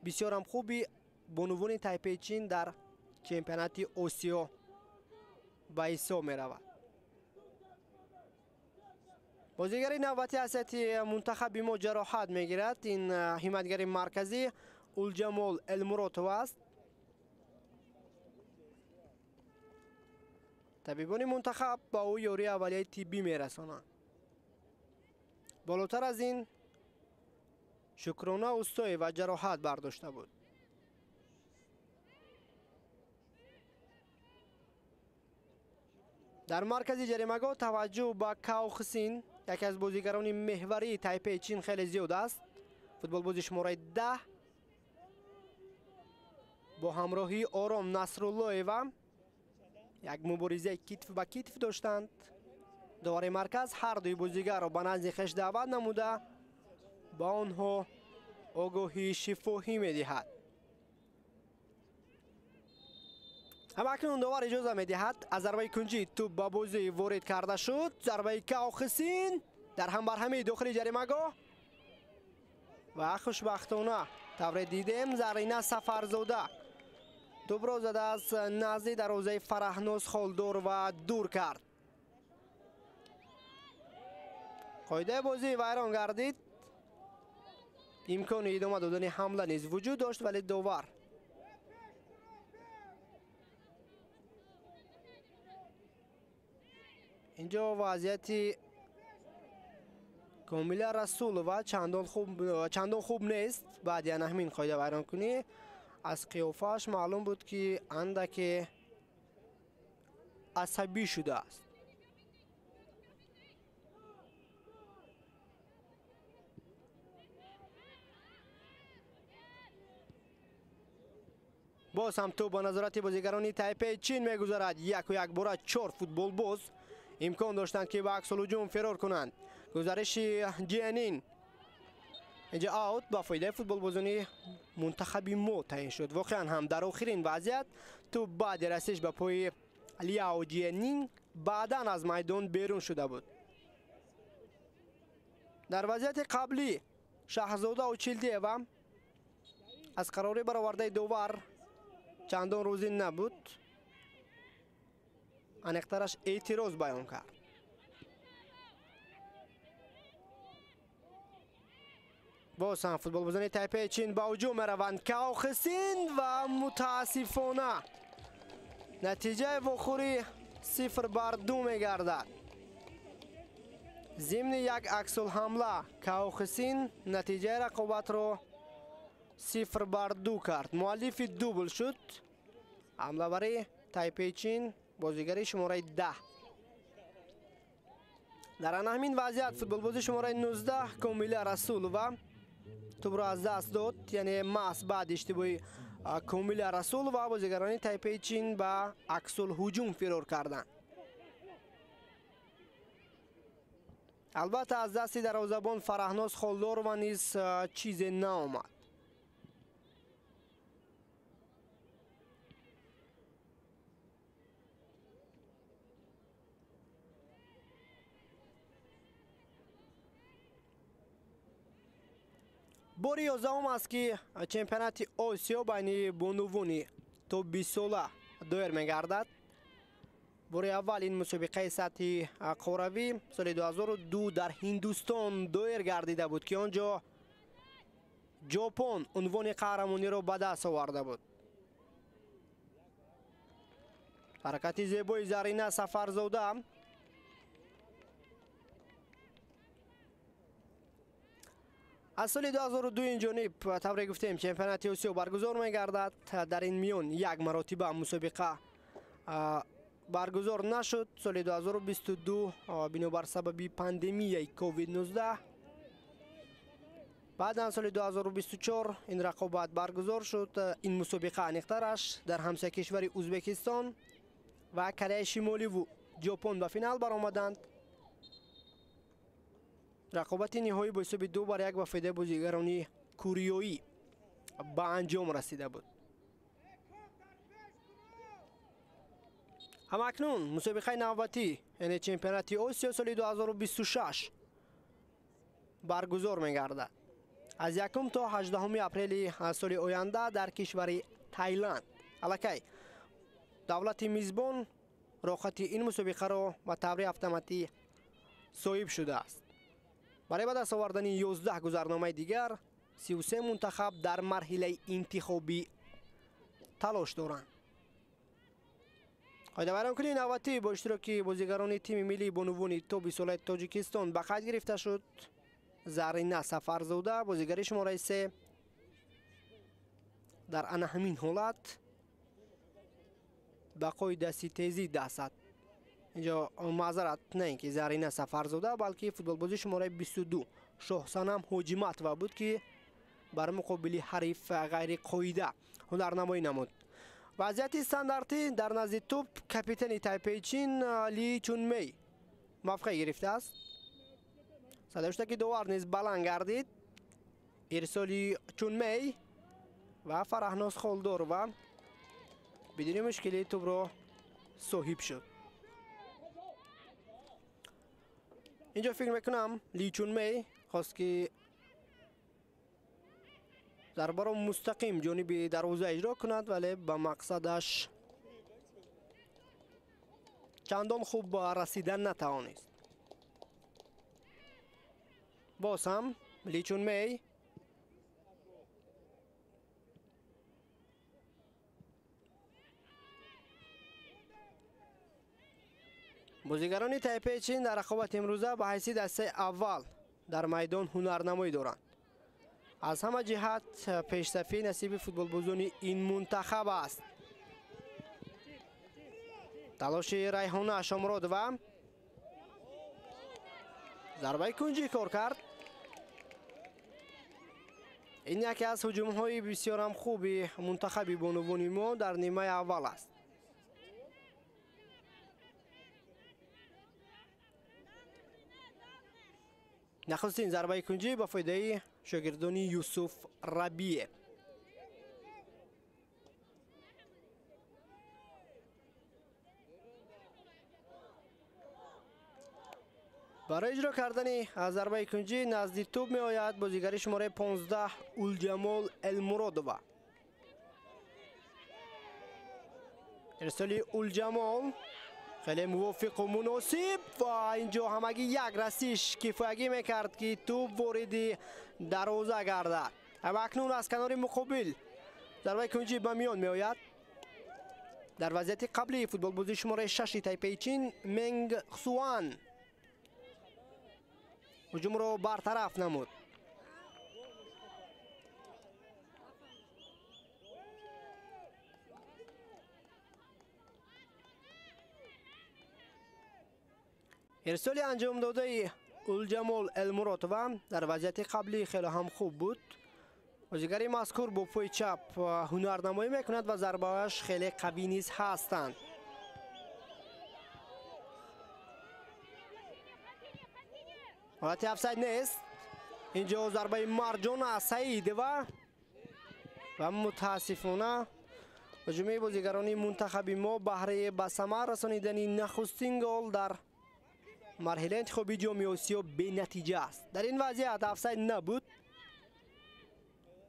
бисёрам хуби бонувони Тайпеи Чин дар чемпионати Осиё ба ҳисоб меравад. Бозигари навбати ҳайсияти мунтахаби мо ҷароҳат мегирад. Ин ҳимоятгари марказӣ Улҷамол Элмуротова аст. Табибони мунтахаб ба ӯ ёрии аввалияи тиббӣ мерасонанд. Болотар аз ин Шукрона Устоева ҷароҳат бардошта буд. Дар маркази ҷаримагоҳ таваҷҷӯҳ ба Каохсин, яке аз бозигарони меҳварии Тайпеи Чин, хеле зиёд аст. Футболбози шумораи 10 бо ҳамроҳии Ором Насруллоева як муборизаи китф ба китф доштанд. Довари марказ ҳар дуи бозигарро ба назди хеш даъват намуда ба онҳо огоҳии шифоҳӣ медиҳад. Ҳама акнун довар иҷоза медиҳад. Аз зарбаи кунҷӣ тӯб ба бозӣ ворид карда шуд. Зарбаи Каохсин дар ҳамбарҳамии дохили ҷаримагоҳ ва хушбахтона тавре дидем, Зарина Сафарзода тӯбро зада аз назди дарвозаи Фараҳноз Холдорова дур кард. Қоидаи бозӣ вайрон гардид. Имкони идома додани ҳамла низ вуҷуд дошт, вале довар инҷо вазъияти Комила Расулова чандон хуб нест. Баъди ана ҳамин қоида вайронкунӣ аз қиёфааш маълум буд, ки андаке асабӣ шудааст. Боз ҳам тӯб ба назорати бозигарони Тайпеи Чин мегузарад. Яку якбора 4 футболбоз имкон доштанд, ки ба аксулҳуҷум фирор кунанд. Гузариши Ҷианин инҷа аут ба фоидаи футболбозони мунтахаби мо таъин шуд. Воқеан ҳам дар охирин вазъият тӯб баъди расиш ба пои Ляо Ҷианин баъдан аз майдон берун шуда буд. Дар вазъияти қаблӣ Шаҳзода Очилдиева аз қарори баровардаи довар чандон розӣ набуд, аниқтараш эътироз баён кард. Боз ҳам футболбозони Тайпеи Чин ба ҳуҷум мераванд. Као Хисин ва мутаассифона натиҷаи вохӯрӣ 0-2 мегардад. Зимни як аксулҳамла Као Хисин натиҷаи рақобатро 0-2 кард. Муаллифи дубл шуд ҳамлавари Тайпеи Чин, бозигари шумораи 10. Дар ана ҳамин вазъият футболбози шумораи 19 Комила Расулова тӯбро аз даст дод, яъне маҳз баъди иштибоҳи Комила Расулова бозигарони Тайпеи Чин ба аксулҳуҷум фирор карданд. Албатта аз дасти дарвозабон Фараҳноз Холдорова низ чизе наомад. Бори 11 аст, ки чемпионати Осиё байни бонувони то 20 сола доир мегардад. Бори аввал ин мусобиқаи сатҳи қоравӣ соли 2002 дар Ҳиндустон доир гардида буд, ки он ҷо Ҷопон унвони қаҳрамониро ба даст оварда буд. Ҳаракати зебои Зарина Сафарзода аз соли 2002 ин ҷониб, тавре гуфтем, чемпионати Осиё баргузор мегардад. Дар ин миён як маротиба мусобиқа баргузор нашуд. Соли 2022 бинобар сабаби пандемияи COVID-19. Баъдан соли 2024 ин рақобат баргузор шуд. Ин мусобиқа аниқтараш дар ҳамсоя кишвари Ӯзбекистон ва Кореяи Шимоливу Ҷопон ба финал баромаданд. Рақобати ниҳоӣ бо ҳисоби 2-1 ба фоидаи бозигарони куриёӣ ба анҷом расида буд. Ҳамакнун мусобиқаи навбатӣ, яъне чемпионати Осиё соли 2026 баргузор мегардад. Аз 1 то 18 апрели соли оянда дар кишвари Тайланд. Аллакай давлати мизбон роҳхати ин мусобиқаро ба таври автоматӣ соҳиб шудааст. Барои ба даст овардани 11 гузарномаи дигар 33 мунтахаб дар марҳилаи интихобӣ талош доранд. Қоидавайронкунии навбатӣ бо иштироки бозигарони тими миллии бонувони то 20 солаи Тоҷикистон ба қайд гирифта шуд. Зарина Сафарзода, бозигари шумораи 3, дар ана ҳамин ҳолат бақои дасти тезӣ даст зад. Инҷо маъзарат на ин ки Зарина Сафарзода, балки футболбози шумораи 22 Шоҳсанам Ҳоҷиматова буд, ки бар муқобили ҳариф ғайриқоида ҳунарнамоӣ намуд. Вазъияти стандартӣ дар назди тӯб капитани Тайпеи Чин Ли Чунмей мавқеъ гирифтааст. Садоштаки довар низ баланд гардид. Ирсоли Чунмей ва Фараҳноз Холдорова бидуни мушкилӣ тӯбро соҳиб шуд. Инҷо фикр мекунам Ли Чунмей хост, ки зарбаро мустақим ҷониби дарвоза иҷро кунад, вале ба мақсадаш чандон хуб расидан натавонист. Боз ҳам Ли Чунмей бозигарони Тайпеи Чин дар рақобати имрӯза ба ҳайси дастаи аввал дар майдон ҳунарнамоӣ доранд. Аз ҳама ҷиҳат пешсафӣ насиби футболбозони ин мунтахаб аст. Талоши Райҳона Шомуродова, зарбаи кунҷӣ кор кард. Ин яке аз ҳуҷумҳои бисёрам хуби мунтахаби бонувони мо дар нимаи аввал аст. Нахустин зарбаи кунҷӣ ба фоидаи шогирдони Юсуф Рабиев. Барои иҷро кардани зарбаи кунҷӣ назди тӯб меояд бозигари шумораи 15 Улҷамол Элмуродова. Ирсоли Улҷамол хеле мувофиқу муносиб ва инҷо ҳамагӣ як расиш кифоягӣ мекард, ки тӯб вориди дарвоза гардад. Ва акнун аз канори муқобил зарбаи кунҷӣ ба миён меояд. Дар вазъияти қаблии футболбозии шумораи 6 Тайпеи Чин Менг Суан ҳуҷумро бартараф намуд. Ирсоли анҷомдодаи Улҷамол Элмуротова дар вазъияти қаблӣ хеле ҳам хуб буд. Бозигари мазкур бо пои чап ҳунарнамоӣ мекунад ва зарбаҳояш хеле қавӣ низ ҳастанд. Ҳолати офсайд нест. Инҷо зарбаи Марҷона Саидова ва мутаассифона ҳуҷуми бозигарони мунтахаби мо баҳри ба самар расонидани нахустин гол дар марҳилаи интихоби ҷоми Осиё бенатиҷа аст. Дар ин вазъият офсайд набуд.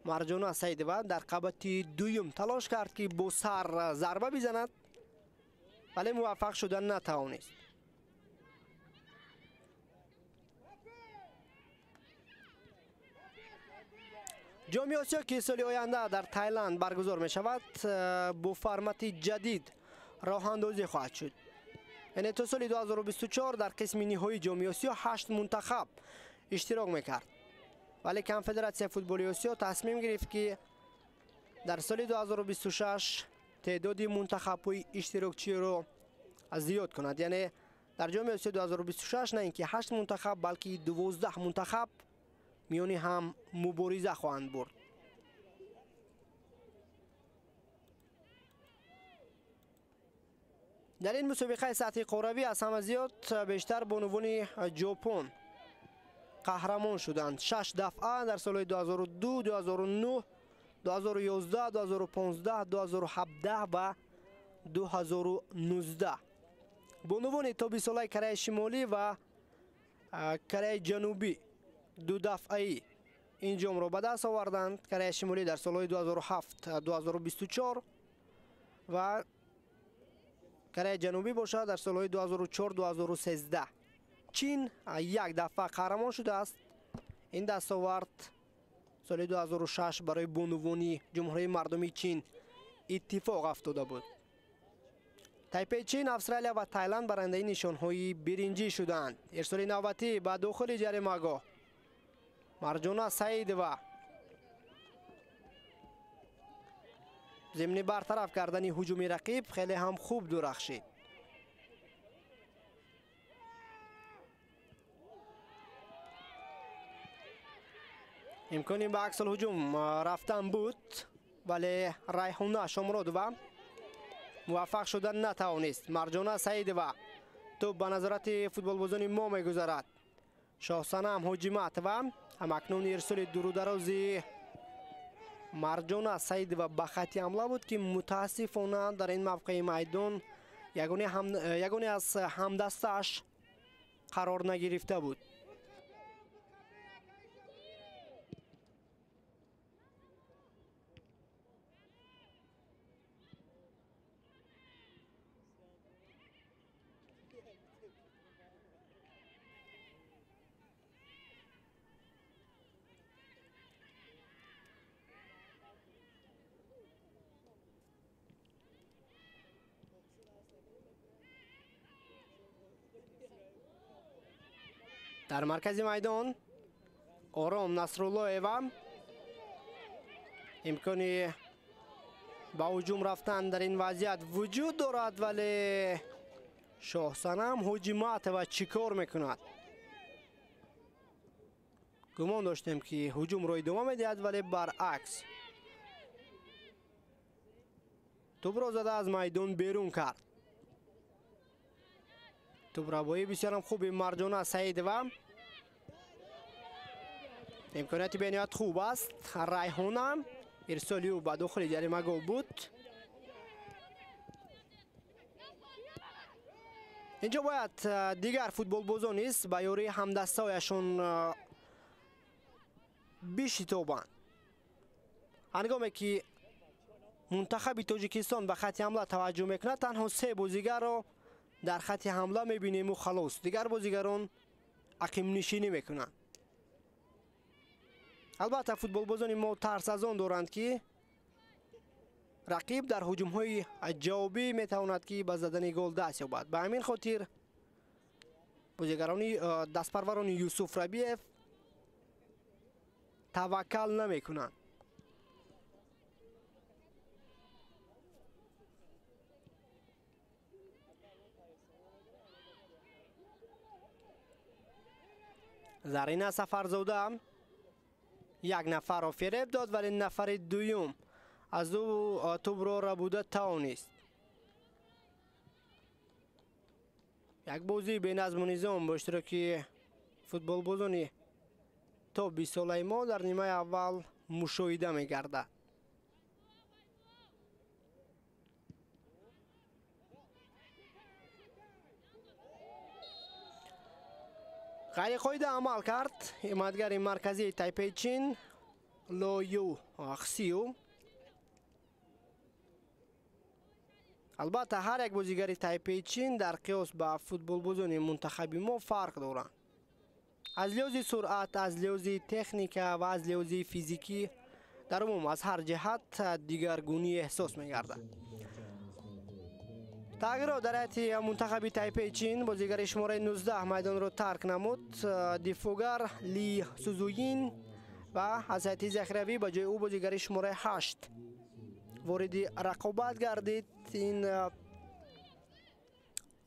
Марҷона Саидова дар қабати дуюм талош кард, ки бо сар зарба бизанад, вале муваффақ шуда натавонист. Ҷоми Осиё, ки соли оянда дар Тайланд баргузор мешавад, бо формати ҷадид роҳандозӣ хоҳад шуд. Яъне то соли 2024 дар қисми ниҳоии ҷоми Осиё 8 мунтахаб иштирок мекард. Вале Конфедератсияи футболи Осиё тасмим гирифт, ки дар соли 2026 теъдоди мунтахабҳои иштирокчиро зиёд кунад. Яъне дар ҷоми Осиё 2026 на ин ки 8 мунтахаб, балки 12 мунтахаб миёни ҳам мубориза хоҳанд бурд. Дар ин мусобиқаи сатҳи қорравӣ аз ҳама зиёд бештар бонувони Ҷопон қаҳрамон шуданд. 6 дафъа дар солҳои 2002, 2009, 2011, 2015, 2017 ва 2019. Бонувони то 20 солаи Кореяи Шимолӣ ва Кореяи Ҷанубӣ ду дафъаи ин ҷомро ба даст оварданд. Кореяи Шимолӣ дар солҳои 2007, 2024 ва Кореяи Ҷанубӣ бошад дар солҳои 2004, 2013. Чин як дафъа қаҳрамон шудааст. Ин дастовард соли 2006 барои бонувони Ҷумҳурии Мардумии Чин иттифоқ афтода буд. Тайпеи Чин, Австралия ва Тайланд барандаи нишонҳои биринҷӣ шуданд. Ирсоли навбатӣ ба дохили ҷаримагоҳ Марҷона Саидова зимни бартараф кардани ҳуҷуми рақиб хеле ҳам хуб дурахшид. Имкони ба аксулҳуҷум рафтан буд, вале Райҳона Шомуродова муваффақ шуда натавонист. Марҷона Саидова тӯб ба назорати футболбозони мо мегузарад. Шоҳсанам Ҳоҷиматова ҳамакнун ирсоли дурударози Марҷона Саидова ба хати ҳамла буд, ки мутаассифона дар ин мавқеи майдон ягоне аз ҳамдастааш қарор нагирифта буд. Дар маркази майдон Ором Насруллоева имкони ба ҳуҷум рафтан дар ин вазъият вуҷуд дорад, вале Шоҳсанам Ҳоҷиматова чӣ кор мекунад? Гумон доштем, ки ҳуҷумро идома медиҳад, вале баръакс тӯбро зада аз майдон берун кард. Тӯбрабоӣ бисёрам хуби Марҷона Саидова. Имконияти бениҳоят хуб аст. Райҳона ирсоли ӯ ба дохили ҷаримагоҳ буд. Инҷо бояд дигар футболбозон низ ба ёрии ҳамдастаҳояшон бишитобанд. Ҳангоме ки мунтахаби Тоҷикистон ба хатти ҳамла таваҷҷӯҳ мекунад, танҳо се бозигарро дар хатти ҳамла мебинему халос. Дигар бозигарон ақимнишинӣ мекунанд. Албатта футболбозони мо тарс аз он доранд, ки рақиб дар ҳуҷумҳои ҷавобӣ метавонад, ки ба задани гол даст ёбад. Ба ҳамин хотир бозигарони дастпарварони Юсуф Рабиев таваккал намекунанд. Зарина Сафарзода як нафарро фиреб дод, вале нафари дуюм аз ӯ тӯбро рабуда тавонист. Як бозии беназму низом бо иштироки футболбозони то 20 солаи мо дар нимаи аввал мушоҳида мегардад. Ғайриқоида амал кард ҳимоятгари марказии Тайпеи Чин Лою Хсию. Албатта ҳар як бозигари Тайпеи Чин дар қиёс ба футболбозони мунтахаби мо фарқ доранд. Аз лиҳози суръат, аз лиҳози техника ва аз лиҳози физикӣ, дар умум аз ҳар ҷиҳат дигаргунӣ эҳсос мегардад. Тағйирот дар ҳайати мунтахаби Тайпеи Чин. Бозигари шумораи 19 майдонро тарк намуд, дифоъгар Ли Сузуин, ва аз ҳайати захиравӣ ба ҷои ӯ бозигари шумораи 8 вориди рақобат гардид. Ин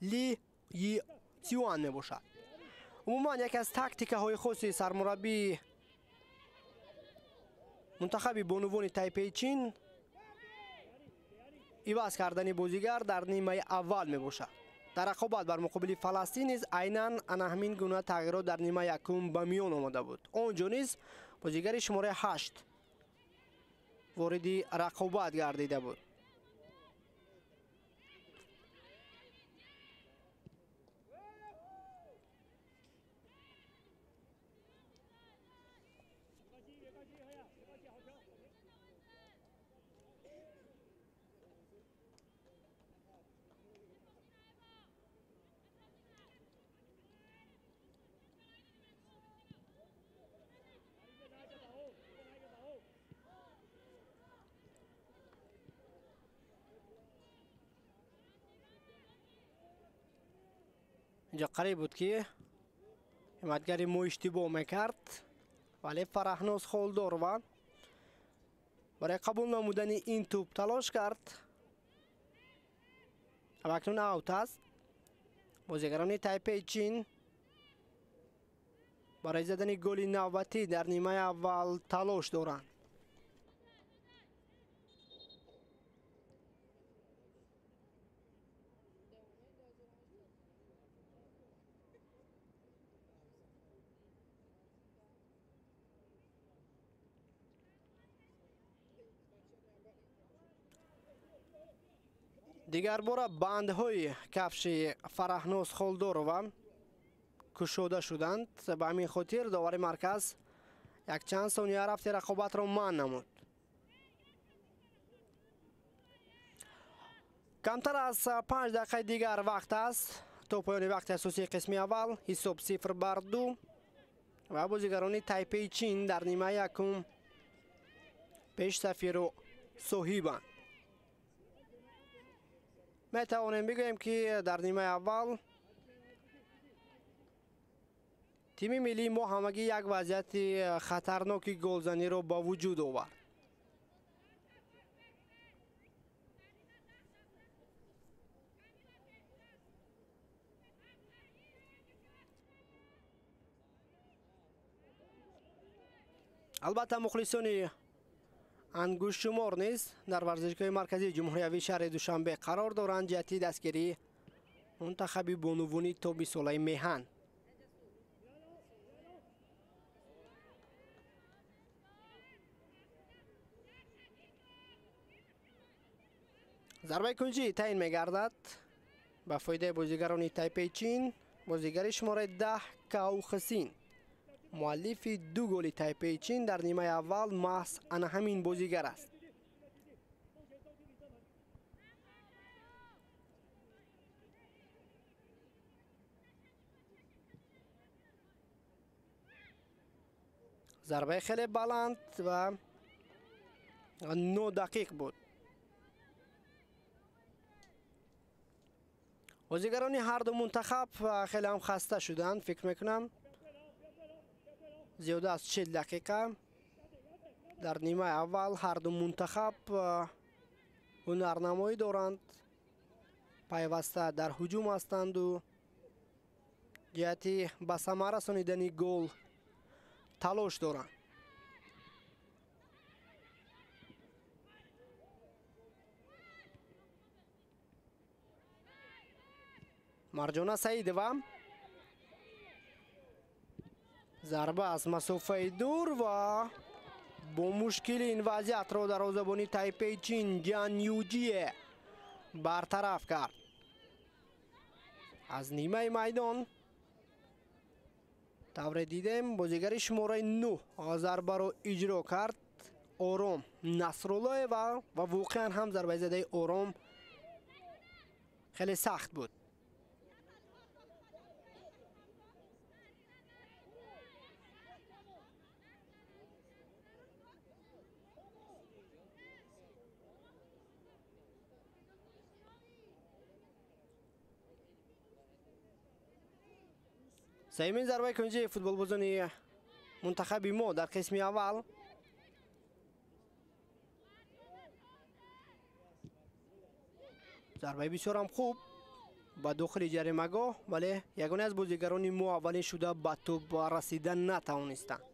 Ли Yi Цюан мебошад. Умуман яке аз тактикаҳои хоси сармураббии мунтахаби бонувони Тайпеи Чин иваз кардани бозигар дар нимаи аввал мебошад. Дар рақобат бар муқобили Фаластин низ айнан ана ҳамин гуна тағйирот дар нимаи якум ба миён омада буд. Он ҷо низ бозигари шумораи 8 вориди рақобат гардида буд. Инҷо қариб буд, ки ҳимоятгари мо иштибоҳ мекард, вале Фараҳноз Холдорова барои қабул намудани ин тӯб талош кард. Ва акнун аут аст. Бозигарони Тайпеи Чин барои задани голи навбатӣ дар нимаи аввал талош доранд. Дигар бора бандҳои кафши Фараҳноз Холдорова кушода шуданд. Ба ҳамин хотир довари марказ якчанд сония рафти рақобатро манъ намуд. Камтар аз 5 дақиқаи дигар вақт аст то поёни вақти асосии қисми аввал. Ҳисоб 0 бар 2 ва бозигарони Тайпеи Чин дар нимаи якум пешсафиро соҳибанд. Метавонем бигӯем, ки дар нимаи аввал тими миллии мо ҳамагӣ як вазъияти хатарноки голзаниро ба вуҷуд овард. Албатта мухлисони ангуштшумор низ дар варзишгоҳи марказии ҷумҳуриявии шаҳри Душанбе қарор доранд ҷиҳати дастгирии мунтахаби бонувони то 20 солаи меҳан. Зарбаи кунҷӣ таъин мегардад ба фоидаи бозигарони Тайпеи Чин. Бозигари шумораи 10 Кау Хсин, муаллифи 2 голи Тайпеи Чин дар нимаи аввал маҳз ана ҳамин бозигар аст. Зарбаи хеле баланд ва нодақиқ буд. Бозигарони ҳар ду мунтахаб хеле ҳам хаста шуданд, фикр мекунам. Зиёда аз 40 дақиқа дар нимаи аввал ҳар ду мунтахаб ҳунарнамоӣ доранд, пайваста дар ҳуҷум ҳастанду ҷиҳати ба самар расонидани гол талош доранд. Марҷона Саидова, зарба аз масофаи дур ва бо мушкили ин вазъиятро дарвозабони Тайпеи Чин Ҷан Юҷие бартараф кард. Аз нимаи майдон тавре дидем, бозигари шумораи 9 зарбаро иҷро кард Ором Насруллоева ва воқеан ҳам зарбаи задаи Ором хеле сахт буд. Сеюмин зарбаи кунҷии футболбозони мунтахаби мо дар қисми аввал. Зарбаи бисёрам хуб ба дохили ҷаримагоҳ, вале ягоне аз бозигарони мо аввалин шуда ба тӯб расида натавонистанд.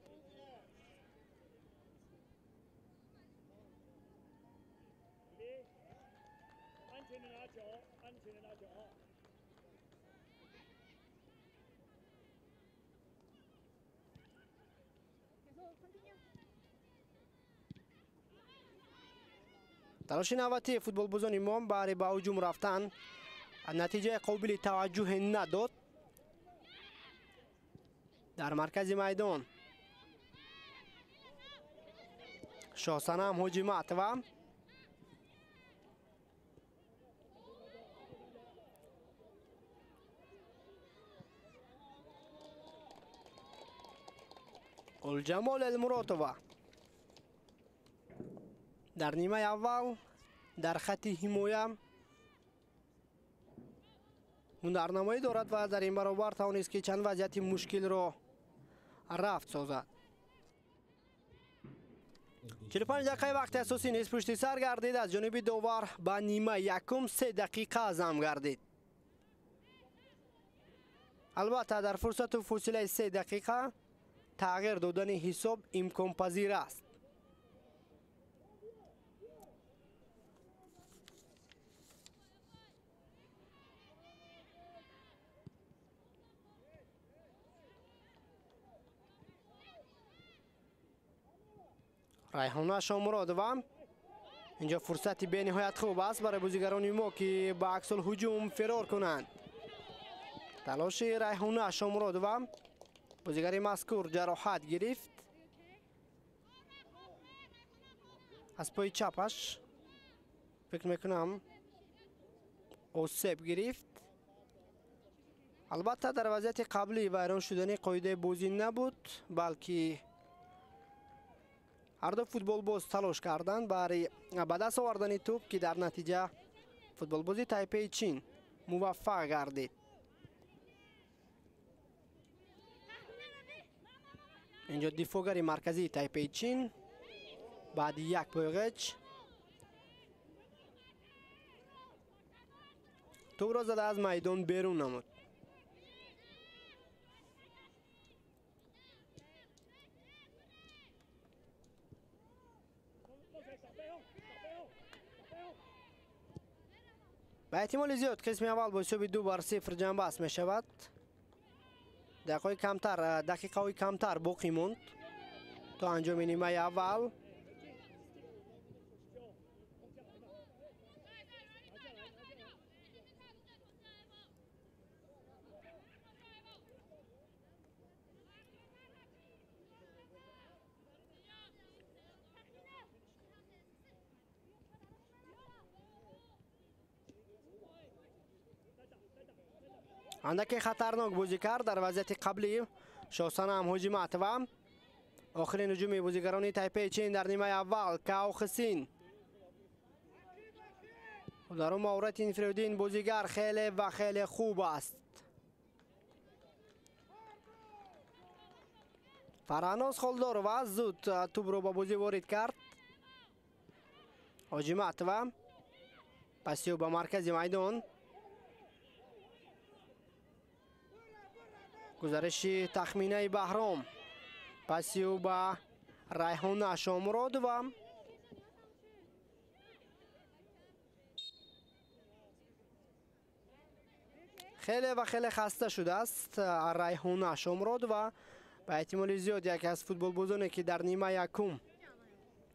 Талоши навбатии футболбозони мо баҳри ба ҳуҷум рафтан натиҷаи қобили таваҷҷӯҳе надод. Дар маркази майдон Шоҳсанам Ҳоҷиматова Улҷамол Элмуротова дар нимаи аввал дар хатти ҳимоя ҳунарнамоӣ дорад ва дар ин баробар тавонист, ки чанд вазъияти мушкилро рафт созад. 45 дақиқаи вақти асосӣ низ пушти сар гардид. Аз ҷониби довар ба нимаи якум 3 дақиқа зам гардид. Албатта, дар фурсату фосилаи 3 дақиқа тағйир додани ҳисоб имконпазир аст. Райҳона Шомуродова, инҷо фурсати бениҳоят хуб аст барои бозигарони мо, ки ба аксулҳуҷум фирор кунанд. Талоши Райҳона Шомуродова, бозигари мазкур ҷароҳат гирифт аз пои чапаш, фикр мекунам осеб гирифт. Албатта, дар вазъияти қаблӣ вайрон шудани қоидаи бозӣ набуд, балки ҳар ду футболбоз талош карданд барои ба даст овардани тӯб, ки дар натиҷа футболбози Тайпеи Чин муваффақ гардид. Инҷо дифоъгари марказии Тайпеи Чин баъди як пойғеч тӯбро зада аз майдон берун намуд. Ба эҳтимоли зиёд қисми аввал бо ҳисоби 2-0 ҷамъбаст мешавад. Дақиқаҳои камтар боқӣ монд то анҷоми нимаи аввал. Андаке хатарнок бозӣ кард дар вазъияти қаблӣ Шоҳсанам Ҳоҷиматова. Охирин ҳуҷуми бозигарони Тайпеи Чин дар нимаи аввал Као Хисин. Дар маҳорати инфиродии ин бозигар хеле ва хеле хуб аст. Фарҳноз Холдорова зуд тӯбро ба бозӣ ворид кард. Ҳоҷиматова пасиё ба маркази майдон. Гузариши тахминаи Баҳром. Пасиё ба Райҳона Шомуродова. Хеле ва хеле хаста шудааст Райҳона Шомуродова. Ба эҳтимоли зиёд яке аз футболбозоне ки дар нима якум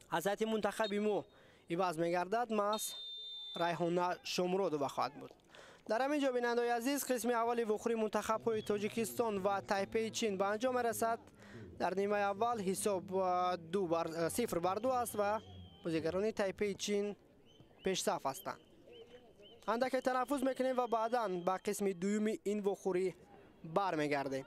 аз ҳайати мунтахаби мо иваз мегардад, маҳз Райҳона Шомуродова хоҳад буд. Дар ҳамин ҷо, бинандаои азиз, қисми аввали вохӯрии мунтахабҳои Тоҷикистон ва Тайпеи Чин ба анҷом мерасад. Дар нимаи аввал ҳисоб 0-2 аст ва бозигарони Тайпеи Чин пешсаф ҳастанд. Андаке танаффус мекунем ва баъдан ба қисми дуюми ин вохӯрӣ бармегардем.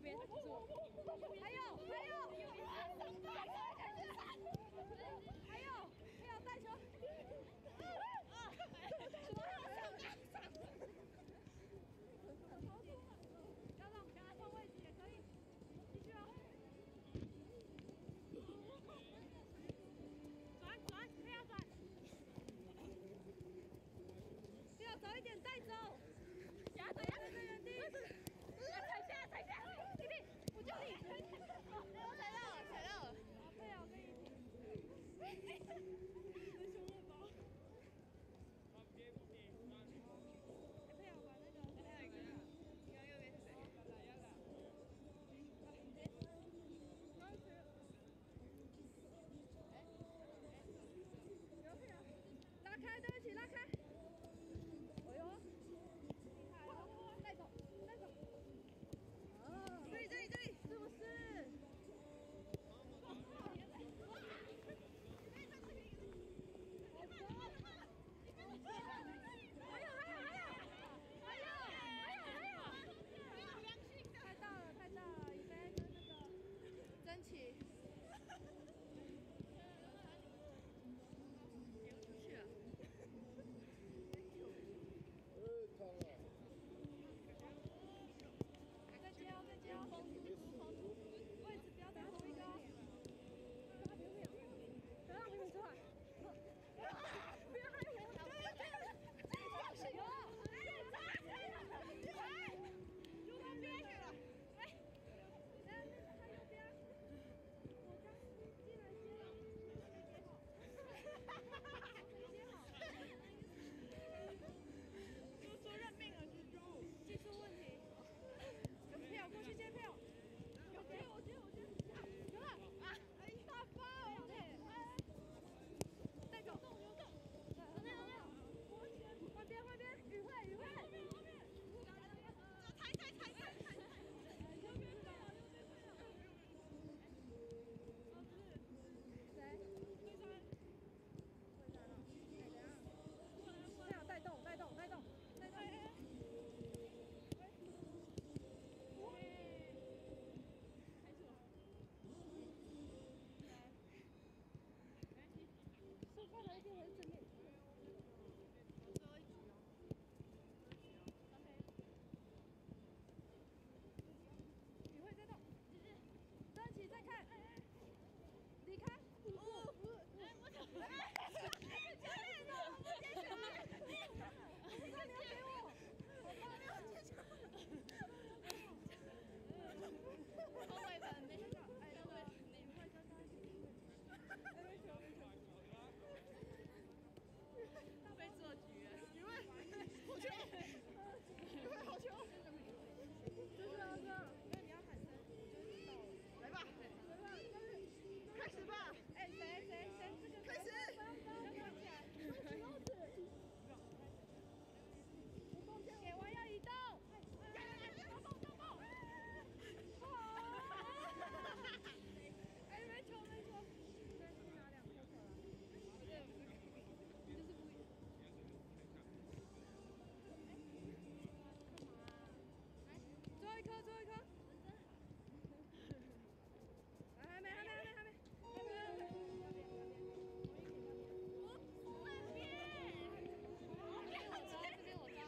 边，左，还有，还有，还有，还有带球。要让给他换位置也可以，继续哦。转转，不要转，不要早一点带走。压着压着原地。踩下踩下，弟弟，我救你！我踩到了，踩到了。啊，佩瑶跟怡婷。佩瑶把那个，还有一个，刚右边是谁？拉开，对不起，拉开。哎呦，厉害！带走，带走。这里，这里，这里，是不是？还有，还有，还有，还有，还有，还有！太大了，太大了，以飞跟那个曾琦。出去了。再接哦，再接哦，位置不要再同一个哦。不要让你们出来！不要害我！有，右边去了。哎，来，他右边。我刚进来接了，没接好。没接好。猪猪认命了，猪猪。技术问题。票过去接票。我接，我接，我接。有了啊！大包，对。带走，动，流动。来来来，换边，换边，雨慧，雨慧。踩踩踩踩踩。右边飞了，右边飞了。哦，不是。谁？对山。对山了。哎，等下。这样带动，带动，带动，带动。雨慧在动，张琪在看，离开。哎，我怎么？教练呢？我不接球。那你要给我，我没有接球。后卫吧，没事。哎，那个雨慧跟他一起。被做局了。雨慧，好球！雨慧，好球！就是啊，哥，那你要喊声，我就知道了。来吧，来吧，开始吧！哎，谁谁谁，这个开始！给完要移动。哎，没球没球，现在是拿两颗球了。就是故意的。最后一颗，最后一颗。还没，还没，还没，还没，还没，还没。我那边。这边我抓。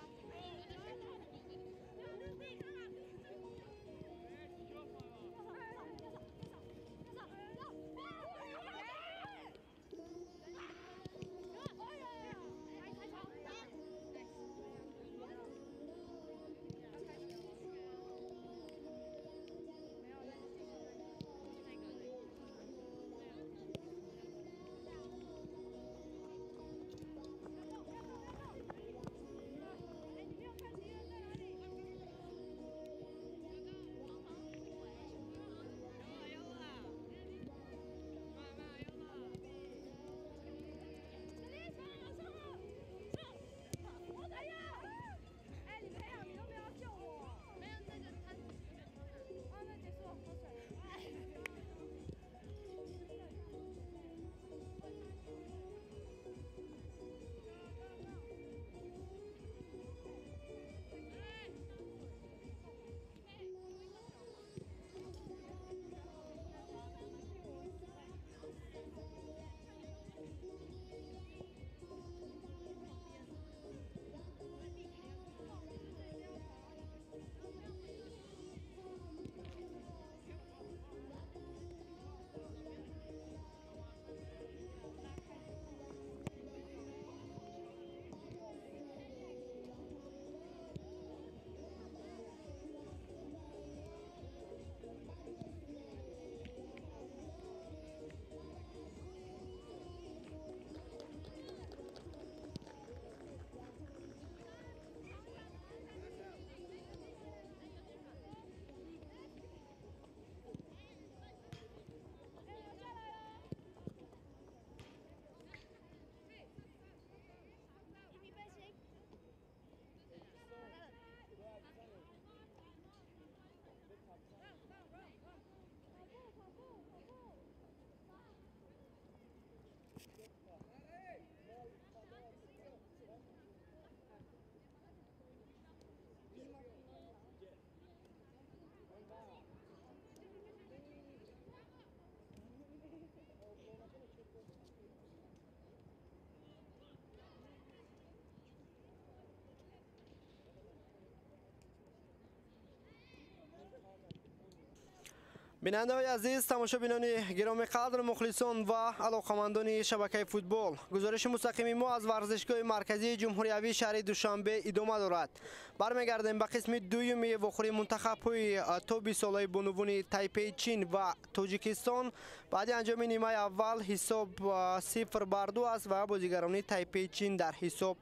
Бинандаҳои азиз, тамошобинони гиромӣ қадр, мухлисон ва алоқамандони шабакаи футбол, гузориши мустақими мо аз варзишгоҳи марказии ҷумҳуриявии шаҳри Душанбе идома дорад. Бармегардем ба қисми дуюми вохӯрии мунтахабҳои то 20 солаи бонувони Тайпеи Чин ва Тоҷикистон. Баъди анҷоми нимаи аввал ҳисоб 0-2 аст ва бозигарони Тайпеи Чин дар ҳисоб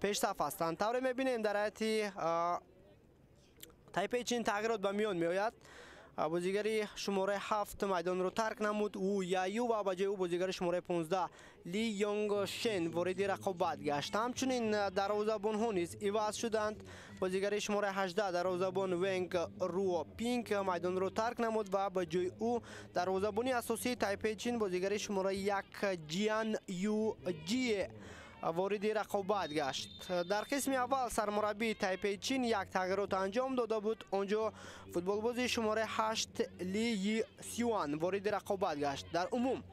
пешсаф ҳастанд. Тавре мебинем, дар ҳайати Тайпеи Чин тағйирот ба миён меояд. Бозигари шумораи 7 майдонро тарк намуд У Яю ва ба ҷои ӯ бозигари шумораи 15 Ли Йонг Шен вориди рақобат гашт. Ҳамчунин дарвозабонҳо низ иваз шуданд. Бозигари шумораи 18 дарвозабон Венг Руо Пинг майдонро тарк намуд ва ба ҷои ӯ дарвозабони асосии Тайпеи Чин бозигари шумораи 1 Ҷиан Ю Ҷие вориди рақобат гашт. Дар қисми аввал сармураббии Тайпеи Чин як тағйирот анҷом дода буд. Он ҷо футболбози шумораи 8 Ли Йи Сюан вориди рақобат гашт. Дар умум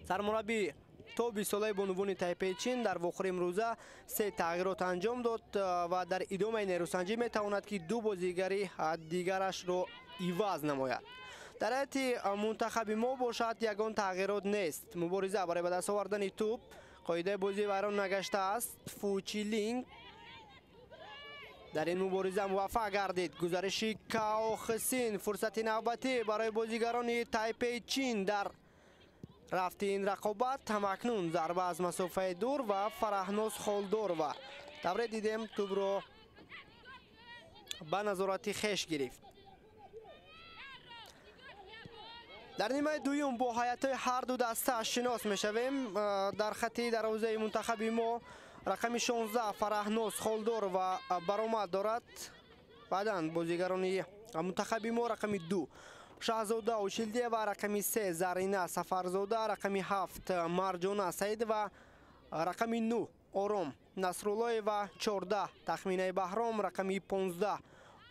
сармураббии то 20 солаи бонувони Тайпеи Чин дар вохӯри имрӯза 3 тағйирот анҷом дод ва дар идомаи нерӯсанҷӣ метавонад, ки ду бозигари дигарашро иваз намояд. Дар ҳайати мунтахаби мо бошад, ягон тағйирот нест. Мубориза барои ба даст овардани тӯб, қоидаи бозӣ вайрон нагаштааст. Фучилинг дар ин мубориза муваффақ гардид. Гузариши Као Хсин, фурсати навбатӣ барои бозигарони Тайпеи Чин дар рафти ин рақобат. Ҳамакнун зарба аз масофаи дур ва Фараҳноз Холдорова, тавре дидем, тӯбро ба назорати хеш гирифт. Дар нимаи дуюм бо ҳайатҳои ҳарду даста шинос мешавем. Дар хати дарвозаи мунтахаби мо рақами 16 Фараҳноз Холдорова баромад дорад. Баъдан бозигарони мунтахаби мо: рақами 2 Шаҳзода Очилдиева, рақами 3 Зарина Сафарзода, рақами 7 Марҷона Саидова, рақами 9 Ором Насруллоева, 14 Тахминаи Баҳром, рақами 15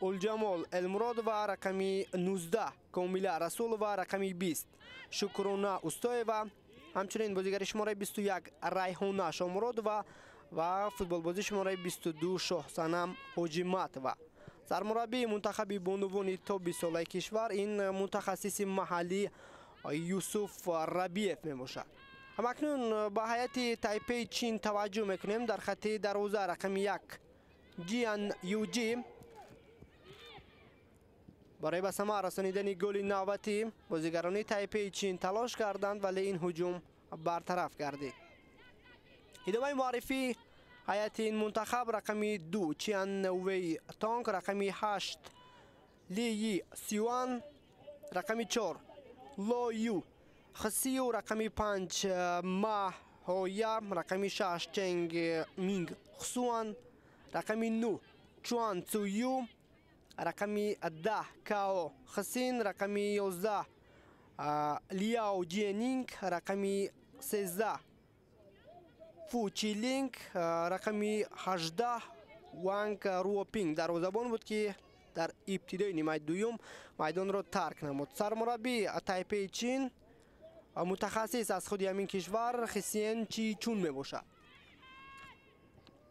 Улҷамол Элмуродова, рақами 19 Комила Расулова, рақами 20 Шукрона Устоева, ҳамчунин бозигари шумораи 21 Райҳона Шомуродова ва футболбози шумораи 22 Шоҳсанам Ҳоҷиматова. Сармураббии мунтахаби бонувони то 20 солаи кишвар ин мутахассиси маҳаллӣ Юсуф Рабиев мебошад. Ҳамакнун ба ҳайати Тайпеи Чин таваҷҷӯҳ мекунем. Дар хати дарвоза рақами 1 Ҷиан Юҷи. Барои ба самар расонидани голи навбатӣ бозигарони Тайпеи Чин талош карданд, вале ин ҳуҷум бартараф гардид. Идомаи муаррифии ҳайати ин мунтахаб: рақами 2 Чиан Вэй Тонг, рақами 8 Ли Йи Сюан, рақами 4 Ло Ю Хсию, рақами 5 Ма Ҳоя, рақами 6 Ченг Минг Хсуан, рақами 9 Чуан Цую, рақами 10 Као Хсин, рақами 11 Лиао Ҷиенинг, рақами 13 Фу Чилинг, рақами 18 Ванг Руопинг дарвозабон буд, ки дар ибтидои нимаи дуюм майдонро тарк намуд. Сармураббии Тайпеи Чин мутахассис аз худи ҳамин кишвар Хисиен Чи Чун мебошад.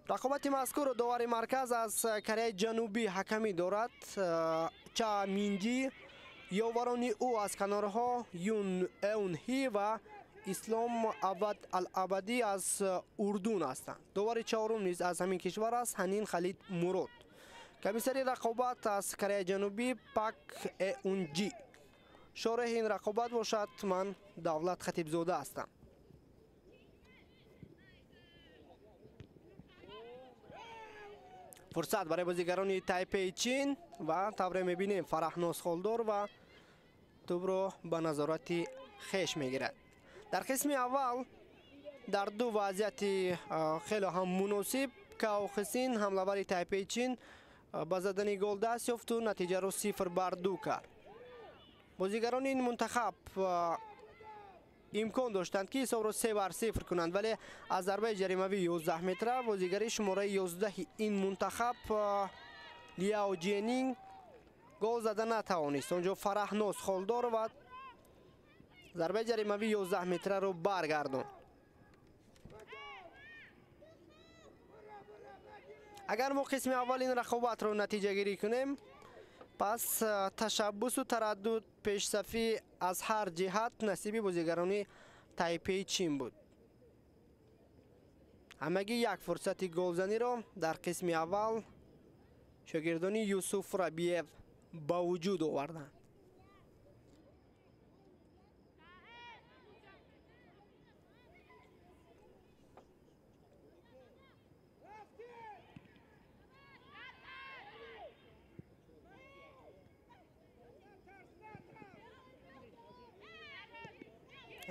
Рақобати мазкурро довари марказ аз Кореяи Ҷанубӣ ҳакамӣ дорад Ча Минҷи, ёварони ӯ аз канорҳо Юн Эун Ҳи ва Ислом Абад Алабадӣ аз Урдун ҳастанд. Довари чаҳорум низ аз ҳамин кишвар аст, Ҳанин Халид Мурод. Комиссари рақобат аз Кореяи Ҷанубӣ Пак Эунҷи. Шореҳи ин рақобат бошад ман, Давлат Хатибзода ҳастам. Фурсат барои бозигарони Тайпеи Чин ва тавре мебинем, Фараҳноз Холдорова тӯбро ба назорати хеш мегирад. Дар қисми аввал дар ду вазъияти хеле ҳам муносиб Као Хисин, ҳамлавари Тайпеи Чин, ба задани гол даст ёфту натиҷаро 0-2 кард. Бозигарони ин мунтахаб имкон доштанд, ки ҳисобро 3-0 кунанд, вале аз зарбаи ҷаримавии 11 метра бозигари шумораи 11 ин мунтахаб Лиао Ҷиенинг гол зада натавонист. Он ҷо Фараҳноз Холдорова зарбаи ҷаримавии 11 метраро баргардонд. Агар мо қисми аввал ин рақобатро натиҷагирӣ кунем, Пас ташаббусу тараддуд пешсафӣ аз ҳар ҷиҳат насиби бозигарони Тайпеи Чин буд. Ҳамагӣ як фурсати голзаниро дар қисми аввал шогирдони Юсуф Рабиев ба вуҷуд оварданд.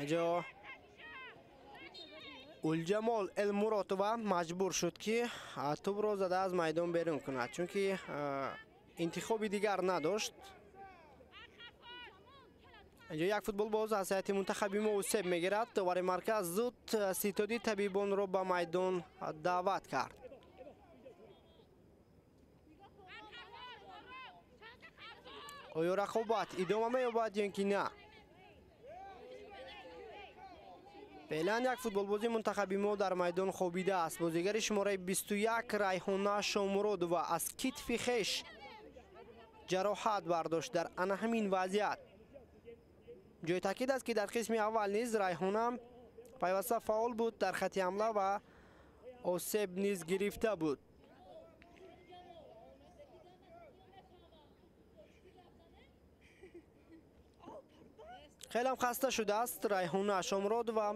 Инҷо Улҷамол Элмуротова маҷбур шуд, ки тӯбро зада аз майдон берун кунад, чунки интихоби дигар надошт. Инҷо як футболбоз аз ҳайати мунтахаби мо усеб мегирад. Довари марказ зуд ситоди табибонро ба майдон даъват кард. Оё рақобат идома меёбад ё ин ки на? Феълан як футболбози мунтахаби мо дар майдон хобида аст. Бозигари шумораи 21 Райҳона Шомуродова аз китфи хеш ҷароҳат бардошт дар ана ҳамин вазъият. Ҷои таъкид аст, ки дар қисми аввал низ Райҳона пайваста фаъол буд дар хати ҳамла ва осеб низ гирифта буд. Хеле ҳам хаста шудааст Райҳона Шомуродова.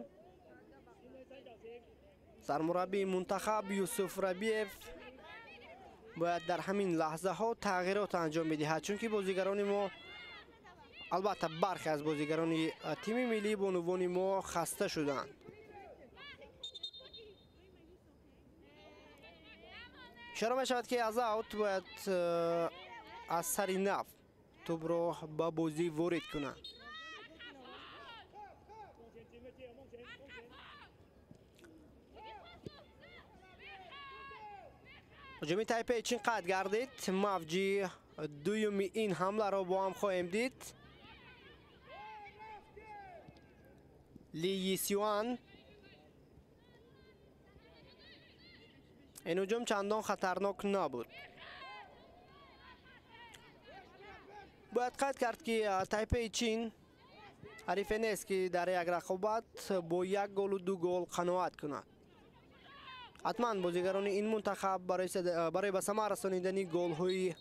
Сармураббии мунтахаб Юсуф Рабиев бояд дар ҳамин лаҳзаҳо тағйирот анҷом бидиҳад, чунки бозигарони мо, албатта бархе аз бозигарони тими миллии бонувони мо хаста шуданд. Ишора мешавад, ки аз аут бояд аз сари нав тӯбро ба бозӣ ворид кунанд. Ҳуҷуми Тайпеи Чин қатъ гардид. Мавҷи дуюми ин ҳамларо бо ҳам хоҳем дид. Ли Йисюан. Ин ҳуҷум чандон хатарнок набуд. Бояд қайд кард, ки Тайпеи Чин ҳарифе нест, ки дар як рақобат бо як голу ду гол қаноат кунад. Ҳатман бозигарони ин мунтахаб барои ба самар расонидани голҳои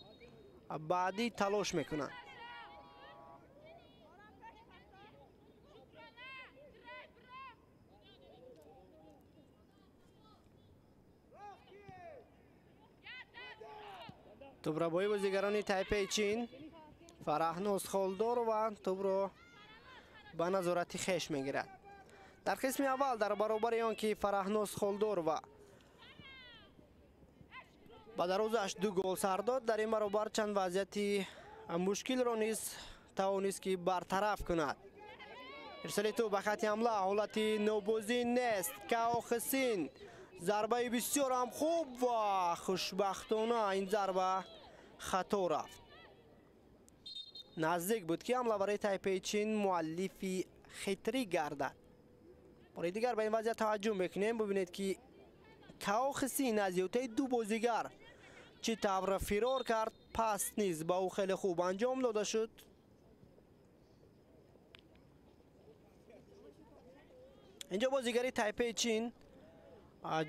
баъдӣ талош мекунанд. Тӯбрабои бозигарони Тайпеи Чин Фараҳноз Холдорова тӯбро ба назорати хеш мегирад. Дар қисми аввал дар баробари он ки Фараҳноз Холдорова ба дарозааш ду гол сар дод, дар ин баробар чанд вазъияти мушкилро низ тавонист, ки бартараф кунад. Ирсоли тӯб ба хати ҳамла, ҳолати нобозӣ нест. Као Хисин зарбаи бисёр ҳам хуб ва хушбахтона ин зарба хато рафт. Наздик буд, ки ҳамлавари Тайпеи Чин муаллифи хитрӣ гардад. Бори дигар ба ин вазъият таваҷҷӯҳ мекунем. Бубинед, ки Као Хисин аз ётаи ду бозигар чӣ тавр фирор кард. Пас низ ба ӯ хеле хуб анҷом дода шуд. Инҷо бозигари Тайпеи Чин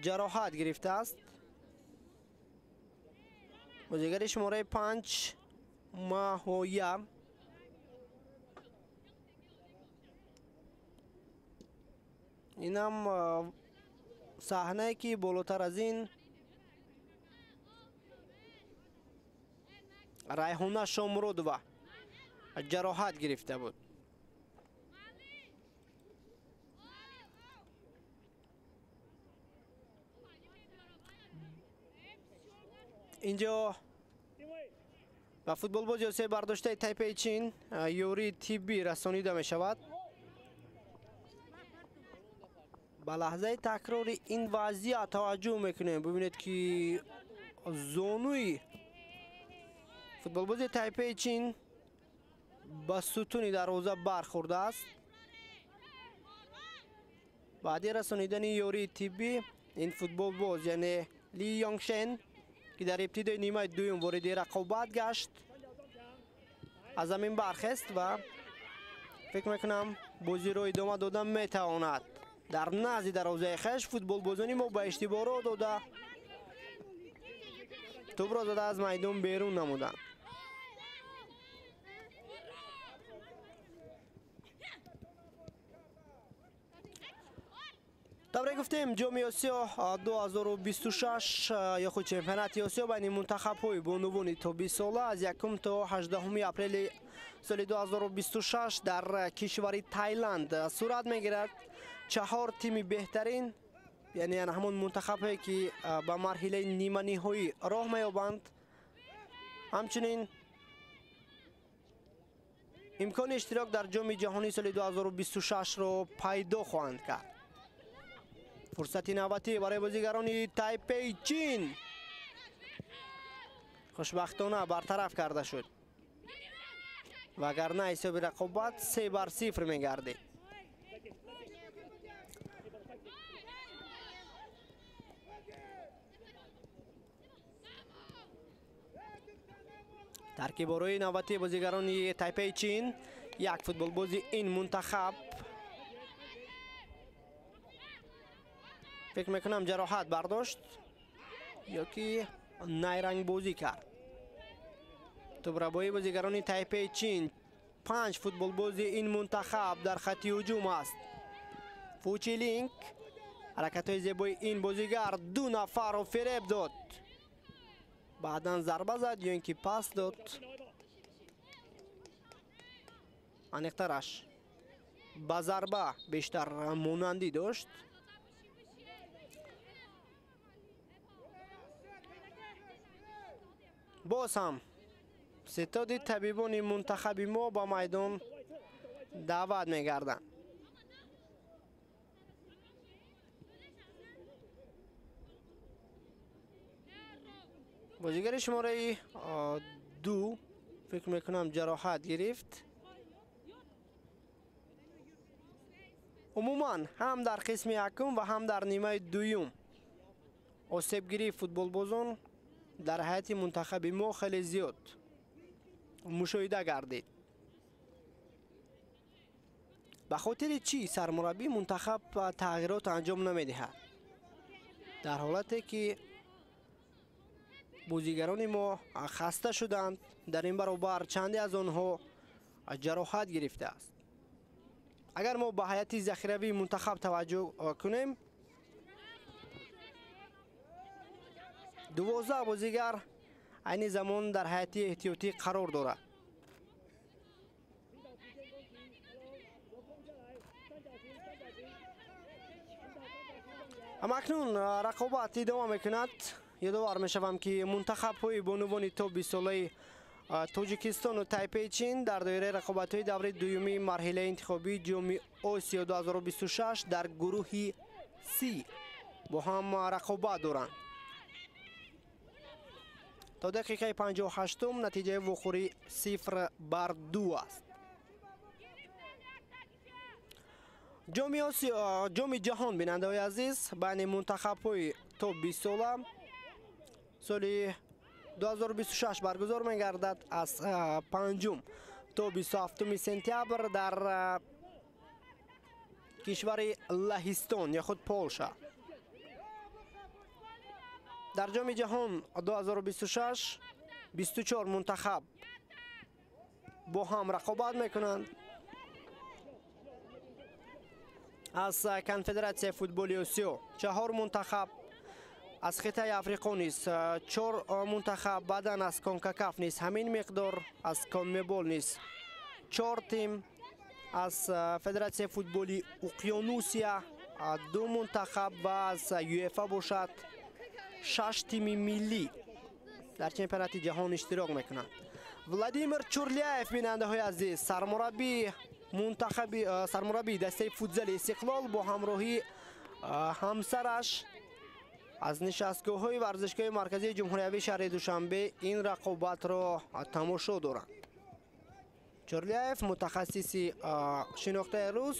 ҷароҳат гирифтааст. Бозигари шумораи 5 Маҳоя. Инам саҳнае, ки болотар аз ин Райҳона Шомуродова ҷароҳат гирифта буд. Инҷо ба футболбози осеб бардоштаи Тайпеи Чин ёрии тиббӣ расонида мешавад. Ба лаҳзаи такрори ин вазъият таваҷҷӯҳ мекунем. Бубинед, ки зонуи футболбози Тайпеи Чин ба сутуни дарвоза бархӯрдааст. Баъди расонидани ёрии тиббӣ ин футболбоз, яъне Ли Ёнгшен, ки дар ибтидои нимаи дуюм вориди рақобат гашт, Аз замин бархест ва фикр мекунам бозиро идома дода метавонад. Дар назди дарвозаи хеш футболбозони мо ба иштибоҳ роҳ дода, тӯбро зада аз майдон берун намуданд. Тавре гуфтем, ҷоми Осиё 2026 ё худ чемпионати Осиё байни мунтахабҳои бонувони то 20 сола аз 1 то 18 апрели соли 2026 дар кишвари Тайланд сурат мегирад. 4 тими беҳтарин, яъне ҳамон мунтахабҳое ки ба марҳилаи ниманиҳоӣ роҳ меёбанд, ҳамчунин имкони иштирок дар ҷоми ҷаҳонии соли 2026-ро пайдо хоҳанд кард. Фурсати навбатӣ барои бозигарони Тайпеи Чин хушбахтона бартараф карда шуд, вагарна ҳисоби рақобат 3-0 мегардид. Таркиборои навбатии бозигарони Тайпеи Чин, як футболбози ин мунтахаб фикр мекунам ҷароҳат бардошт ё ки найрангбозӣ кард. Тӯбрабоии бозигарони Тайпеи Чин, 5 футболбози ин мунтахаб дар хатти ҳуҷум аст. Фучилинг, ҳаракатҳои зебои ин бозигар 2 нафарро фиреб дод, баъдан зарба зад ё ин ки пас дод. Аниқтараш ба зарба бештар монандӣ дошт. Боз ҳам ситоди табибони мунтахаби мо ба майдон даъват мегарданд. Бозигари шумораи 2 фикр мекунам ҷароҳат гирифт. Умуман ҳам дар қисми якум ва ҳам дар нимаи дуюм осебгирии футболбозон дар ҳайати мунтахаби мо хеле зиёд мушоҳида гардид. Ба хотири чӣ сармураббии мунтахаб тағйирот анҷом намедиҳад? Дар ҳолате ки бозигарони мо хаста шуданд, дар ин баробар чанде аз онҳо ҷароҳат гирифтааст. Агар мо ба ҳайати захиравии мунтахаб таваҷҷӯҳ кунем, 12 бозигар айни замон дар ҳайати эҳтиётӣ қарор дорад. Амакнун рақобат идома мекунад. Ёдовар мешавам ки мунтахабҳои бонувони то 20 солаи Тоҷикистону Тайпеи Чин дар доираи рақобатҳои даври дуюми марҳилаи интихобии ҷоми Осиё 2026 дар гурӯҳи С бо ҳам рақобат доранд. То дақиқаи 58 натиҷаи вохӯрӣ 0-2 аст. Ҷоми ҷаҳон, бинандаҳои азиз, байни мунтахабҳои то 20 сола соли 2026 баргузор мегардад аз 5 то 27 сентябр дар кишвари Лаҳистон ё худ Полша. Дар ҷоми ҷаҳон 2026 24 мунтахаб бо ҳам рақобат мекунанд. Аз Конфедератсияи футболи Осиё 4 мунтахаб, аз хитаи Африқо низ 4 мунтахаб, баъдан аз Конкакаф низ ҳамин миқдор, аз Конмебол низ 4 тим, аз Федератсияи футболи Уқёнусия 2 мунтахаб ва аз ЮЕФА бошад 6 тими миллӣ дар чемпионати ҷаҳон иштирок мекунанд. Владимир Чурляев, бинандаҳои азиз, сармураббии дастаи футзали Истиқлол бо ҳамроҳии ҳамсараш аз нишастгоҳҳои варзишгоҳи марказии ҷумҳуриявии шаҳри Душанбе ин рақобатро тамошо доранд. Чурляев мутахассиси шинохтаи рус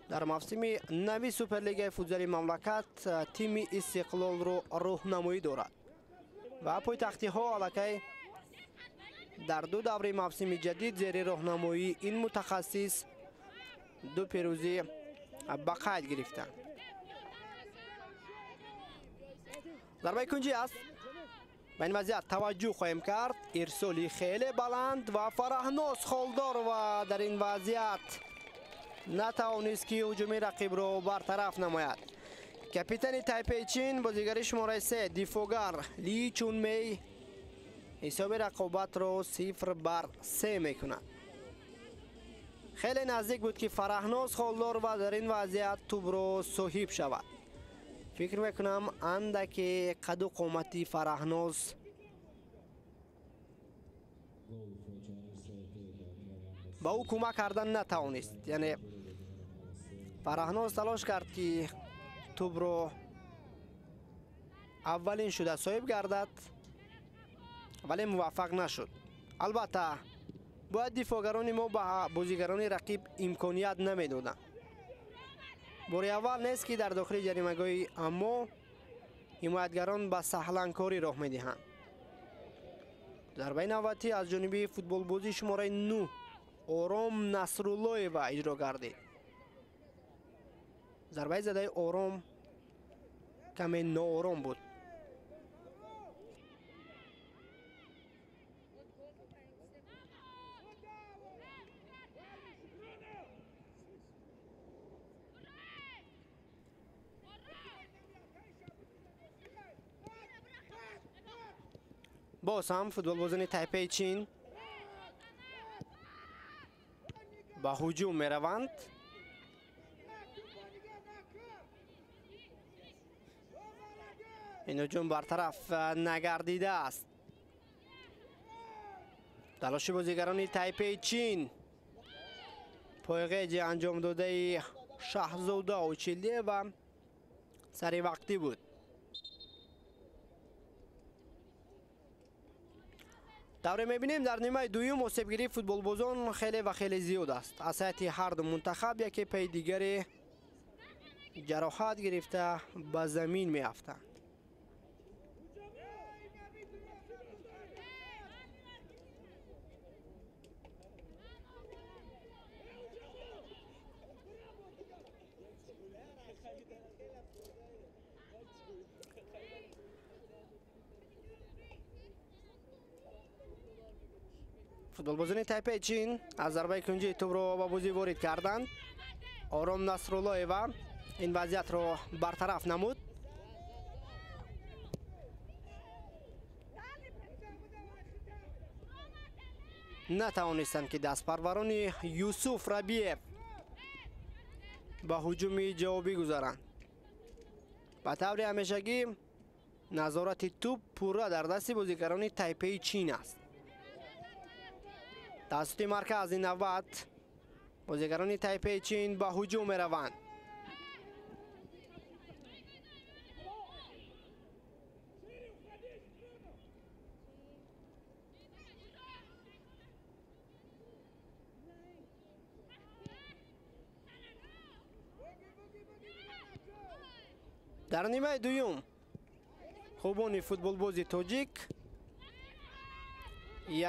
дар мавсими нави суперлигаи футзали мамлакат тими Истиқлолро роҳнамоӣ дорад ва пойтахтиҳо аллакай Дар ду даври мавсими ҷадид зери роҳнамоии ин мутахассис ду пирӯзӣ ба қайд гирифтанд. Зарбаи кунҷӣ аст. Ба ин вазъият таваҷҷӯҳ хоҳем кард. Ирсоли хеле баланд ва Фараҳноз Холдорова дар ин вазъият натавонист ки ҳуҷуми рақибро бартараф намояд. Капитани Тайпеи Чин, бозигари шумораи 3, дифоъгар Ли Чунмей ҳисоби рақобатро 0-3 мекунад. Хеле наздик буд ки Фараҳноз Холдорова дар ин вазъият тӯбро соҳиб шавад. Фикр мекунам андаке қаду қомати Фараҳноз ба ӯ кӯмак кардан натавонист. Яъне Фараҳноз талош кард ки тӯбро аввалин шуда соҳиб гардад, вале муваффақ нашуд. Албатта бояд дифоъгарони мо ба бозигарони рақиб имконият намедоданд. Бори аввал нест ки дар дохили ҷаримагоҳи мо ҳимоятгарон ба саҳланкорӣ роҳ медиҳанд. Зарбаи навбатӣ аз ҷониби футболбозии шумораи 9 Ором Насруллоева иҷро гардид. Зарбаи задаи Ором каме ноором буд. Боз ҳам футболбозони Тайпеи Чин ба ҳуҷум мераванд. Ин ҳуҷум бартараф нагардидааст. Талоши бозигарони Тайпеи Чин пойғеҷи анҷомдодаи Шаҳзода Очилдиева сари вақтӣ буд. Тавре мебинем, дар нимаи дуюм осебгирии футболбозон хеле ва хеле зиёд аст. Аз ҳайати ҳарду мунтахаб яке паи дигаре ҷароҳат гирифта ба замин меафтанд. Футболбозони Тайпеи Чин аз зарбаи кунҷии тӯбро ба бозӣ ворид карданд. Ором Насруллоева ин вазъиятро бартараф намуд. Натавонистанд ки дастпарварони Юсуф Рабиев ба ҳуҷуми ҷавобӣ гузаранд. Ба таври ҳамешагӣ назорати тӯб пурра дар дасти бозигарони Тайпеи Чин аст. Тавассути маркази навбат бозигарони Тайпеи Чин ба ҳуҷум мераванд. Дар нимаи дуюм хубони футболбози тоҷик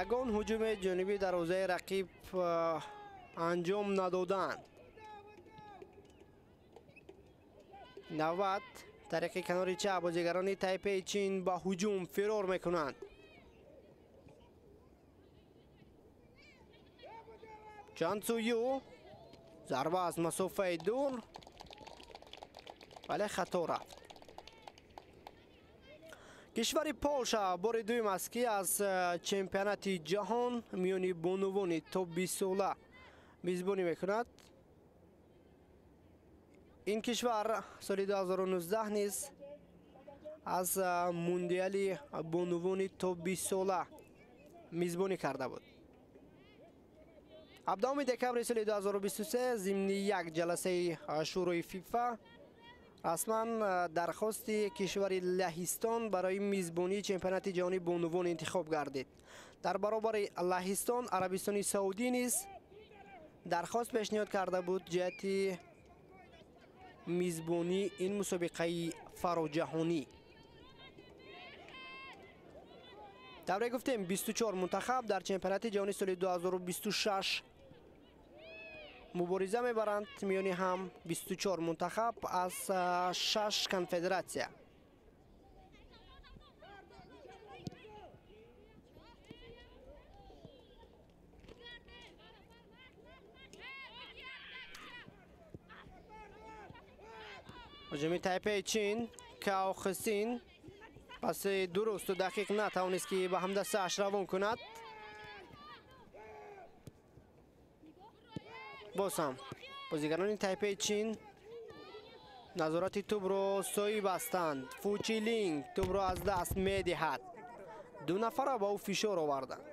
ягон ҳуҷуми ҷониби дарвозаи рақиб анҷом надоданд. Навбат тариқи канори чап бозигарони Тайпеи Чин ба ҳуҷум фирор мекунанд. Чан Цую зарба аз масофаи дур, вале хато рафт. Кишвари Полша бори дуюм аст ки аз чемпионати ҷаҳон миёни бонувони то 20 сола мизбонӣ мекунад. Ин кишвар соли 2019 низ аз мундиали бонувони то 20 сола мизбонӣ карда буд. 17 декабри соли 2023 зимни як ҷаласаи шӯрои ФИФА расман дархости кишвари Лаҳистон барои мизбонии чемпионати ҷаҳонии бонувон интихоб гардид. Дар баробари Лаҳистон Арабистони Саудӣ низ дархост пешниҳод карда буд ҷиҳати мизбонии ин мусобиқаи фароҷаҳонӣ. Тавре гуфтем, 24 мунтахаб дар чемпионати ҷаҳонии соли 2026 мубориза мебаранд. Миёни ҳам 24 мунтахаб аз 6 конфедератсия. Ҳуҷуми Тайпеи Чин, Као Хисин паси дурусту дақиқ натавонист, ки ба ҳамдастааш равон кунад. Боз ҳам бозигарони Тайпеи Чин назорати тӯбро соҳиб ҳастанд. Фучилинг тӯбро аз даст медиҳад. Ду нафара ба ӯ фишор оварданд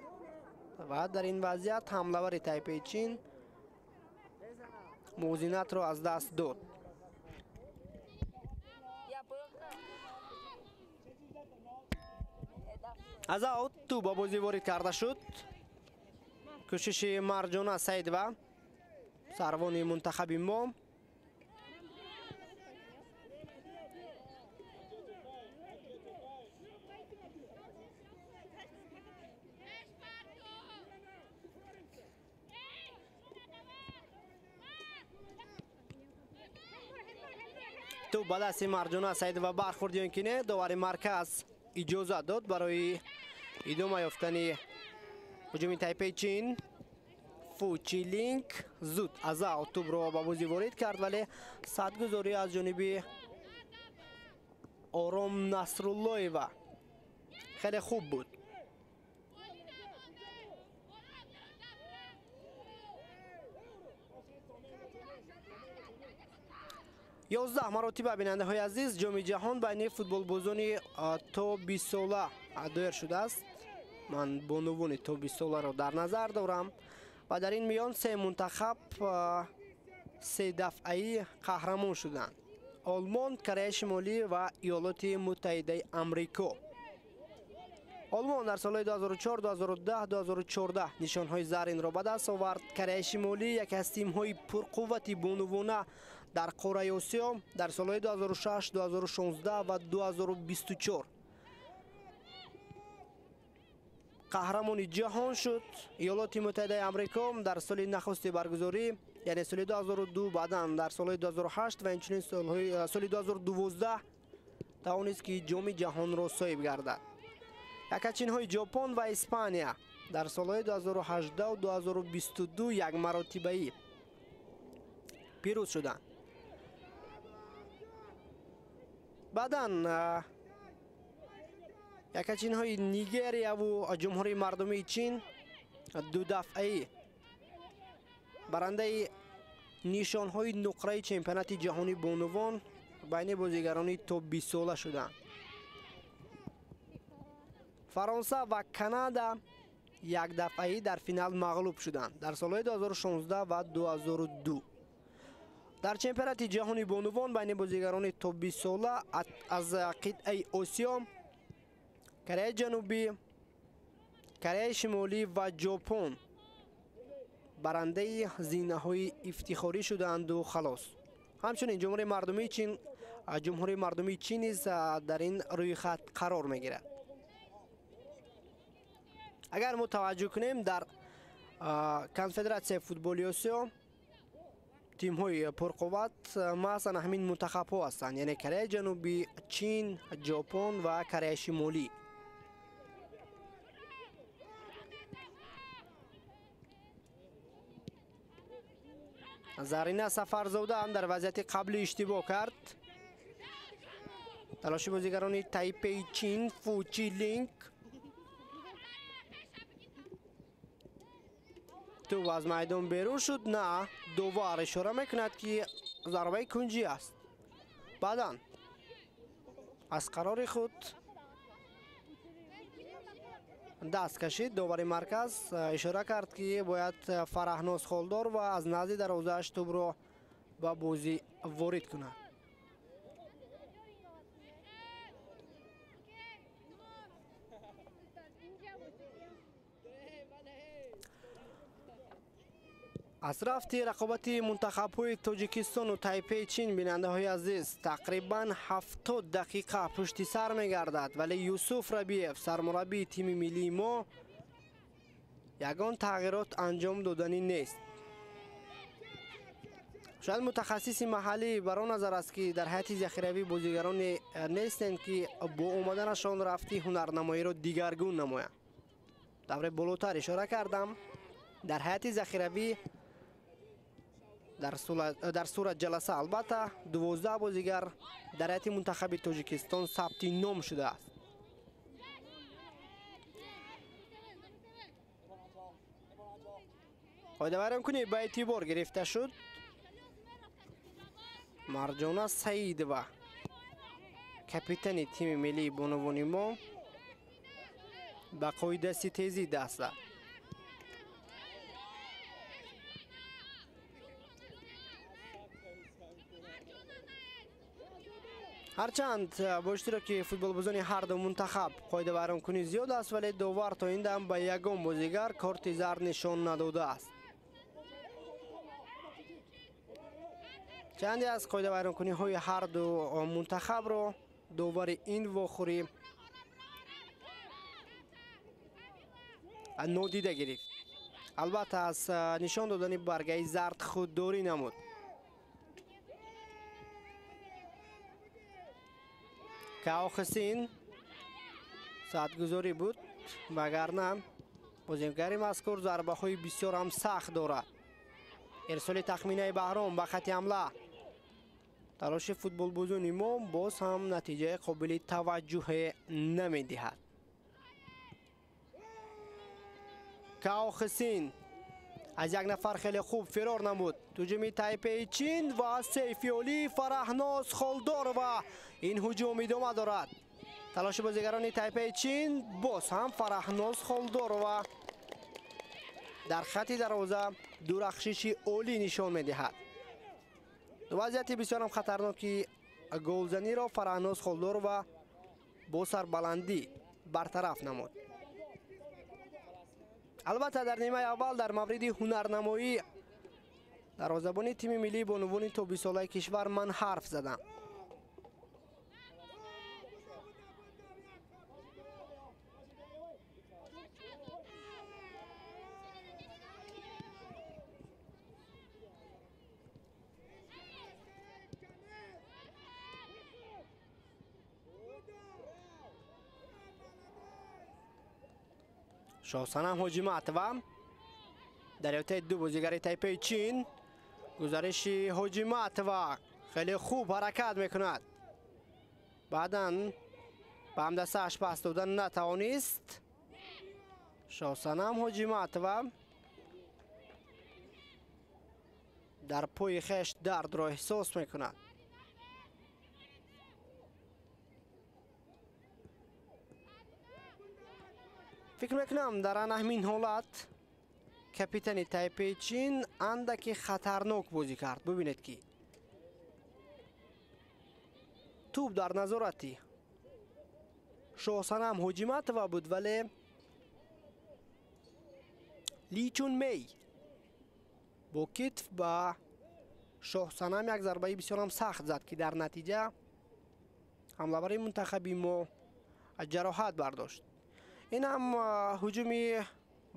ва дар ин вазъият ҳамлавари Тайпеи Чин мувозинатро аз даст дод. Аз аут тӯб ба бозӣ ворид карда шуд. Кӯшиши Марҷона Саидова, сарвони мунтахаби мо. Тӯб ба дасти Марҷона Саидова бархӯрд ё ин ки не, довари марказ иҷозат дод барои идома ёфтани ҳуҷуми Тайпеи Чин. Фучилинг зуд аз аут тӯбро ба бозӣ ворид кард, вале садгузорӣ аз ҷониби Ором Насруллоева хеле хуб буд. 11 маротиба, бинандаҳои азиз, ҷоми ҷаҳон байни футболбозони то 20 сола доир шудааст. Ман бонувони то 20 соларо дар назар дорам ва дар ин миён се мунтахаб се дафъаӣ қаҳрамон шуданд: Олмон, Кореяи Шимолӣ ва Иёлоти Муттаҳидаи Амрико. Олмон дар солҳои 2004, 2010, 2014 нишонҳои заринро ба даст овард. Кореяи Шимолӣ яке аз тимҳои пурқуввати бонувона дар қораи Осиё дар солҳои 2006, 2016 ва 2024 қаҳрамони ҷаҳон шуд. Иёлоти Муттаҳидаи Амрико дар соли нахусти баргузорӣ, яъне соли 2002, баъдан дар солҳои 2008 ва инчунин соли 2012 тавонист, ки ҷоми ҷаҳонро соҳиб гардад. Якачинҳои Ҷопон ва Испания дар солҳои 2018 2022 як маротибаӣ пирӯз шуданд. Баъдан якачинҳои Нигерияву Ҷумҳурии Мардумии Чин ду дафъаӣ барандаи нишонҳои нуқраи чемпионати ҷаҳонии бонувон байни бозигарони то 20 сола шуданд. Фаронса ва Канада як дафъаӣ дар финал мағлуб шуданд дар солҳои 2016 ва 2002. Дар чемпионати ҷаҳони бонувон байни бозигарони то 20 сола аз қитъаи Осиё Кореяи Ҷанубӣ, Кореяи Шимолӣ ва Ҷопон барандаи зинаҳои ифтихорӣ шудаанду халос. Ҳамчунин Ҷумҳурии Мардумии Чин низ дар ин рӯйхат қарор мегирад. Агар мо таваҷҷӯҳ кунем, дар конфедератсияи футболи Осиё тимҳои пурқувват маҳз ана ҳамин мунтахабҳо ҳастанд, яъне Кореяи Ҷанубӣ, Чин, Ҷопон ва Кореяи Шимолӣ. Зарина Сафарзода ҳам дар вазъияти қаблӣ иштибоҳ кард. Талоши бозигарони Тайпеи Чин, Фучилинг тӯб аз майдон берун шуд. На, довар ишора мекунад, ки зарбаи кунҷӣ аст. Баъдан аз қарори худ даст кашид. Довари марказ ишора кард, ки бояд Фараҳноз Холдор ва аз назди дарвозааш тӯбро ба бозӣ ворид кунад. Аз рафти рақобати мунтахабҳои Тоҷикистону Тайпеи Чин, бинандаҳои азиз, тақрибан 70 дақиқа пушти сар мегардад, вале Юсуф Рабиев, сармураббии тими миллии мо, ягон тағйирот анҷом доданӣ нест. Шояд мутахассиси маҳаллӣ бар он назар аст, ки дар ҳайати захиравӣ бозигароне нестанд, ки бо омаданашон рафти ҳунарнамоиро дигаргун намоянд. Тавре болотар ишора кардам, дар ҳайати захиравӣ дар сурат ҷаласа албатта 12 бозигар дар ҳайати мунтахаби Тоҷикистон сабти ном шудааст. Қоидавайронкунӣ ба эътибор гирифта шуд. Марҷона Саидова, капитани тими миллии бонувони мо, ба қоидаситезӣ даст зад. Ҳарчанд бо иштироки футболбозони ҳар ду мунтахаб қоидавайронкунӣ зиёд аст, вале довар то ин дам ба ягон бозигар корти зард нишон надодааст. Чанде аз қоидавайронкуниҳои ҳар ду мунтахабро довари ин вохӯрӣ нодида гирифт. Албатта, аз нишон додани баргаи зард худдорӣ намуд. Каохисин саатгузорӣ буд, вагарна бозигари мазкур зарбаҳои бисёр ҳам сахт дорад. Ирсоли тахминаи Баҳром ба хати ҳамла. Талоши футболбозони мо боз ҳам натиҷаи қобили таваҷҷӯҳе намедиҳад. Каохисин аз як нафар хеле хуб фирор намуд. Ҳуҷуми Тайпеи Чин ва сейфиолии Фараҳноз Холдорова. Ин ҳуҷум идома дорад. Талоши бозигарони Тайпеи Чин, боз ҳам Фараҳноз Холдорова дар хати дарвоза дурахшиши олӣ нишон медиҳад. Вазъияти бисёрам хатарноки голзаниро Фараҳноз Холдорова бо сарбаландӣ бартараф намуд. Албатта, дар нимаи аввал дар мавриди ҳунарнамоӣ дарвозабони тими миллии бонувони то бистсолаи кишвар ман ҳарф задам. Шоҳсанам Ҳоҷиматова дар эҳотаи ду бозигари Тайпеи Чин. Гузариши Ҳоҷиматова хеле хуб ҳаракат мекунад. Баъдан ба ҳамдастааш пас додан натавонист. Шоҳсанам Ҳоҷиматова дар пои хеш дардро эҳсос мекунад. Фикр мекунам, дар ана ҳамин ҳолат капитани Тайпеи Чин андаке хатарнок бозӣ кард. Бубинед, ки тӯб дар назорати Шоҳсанам Ҳоҷиматова буд, вале Личун Мей бо китф ба Шоҳсанам як зарбаи бисёрам сахт зад, ки дар натиҷа ҳамлавари мунтахаби мо ҷароҳат бардошт. Ин ҳам ҳуҷуми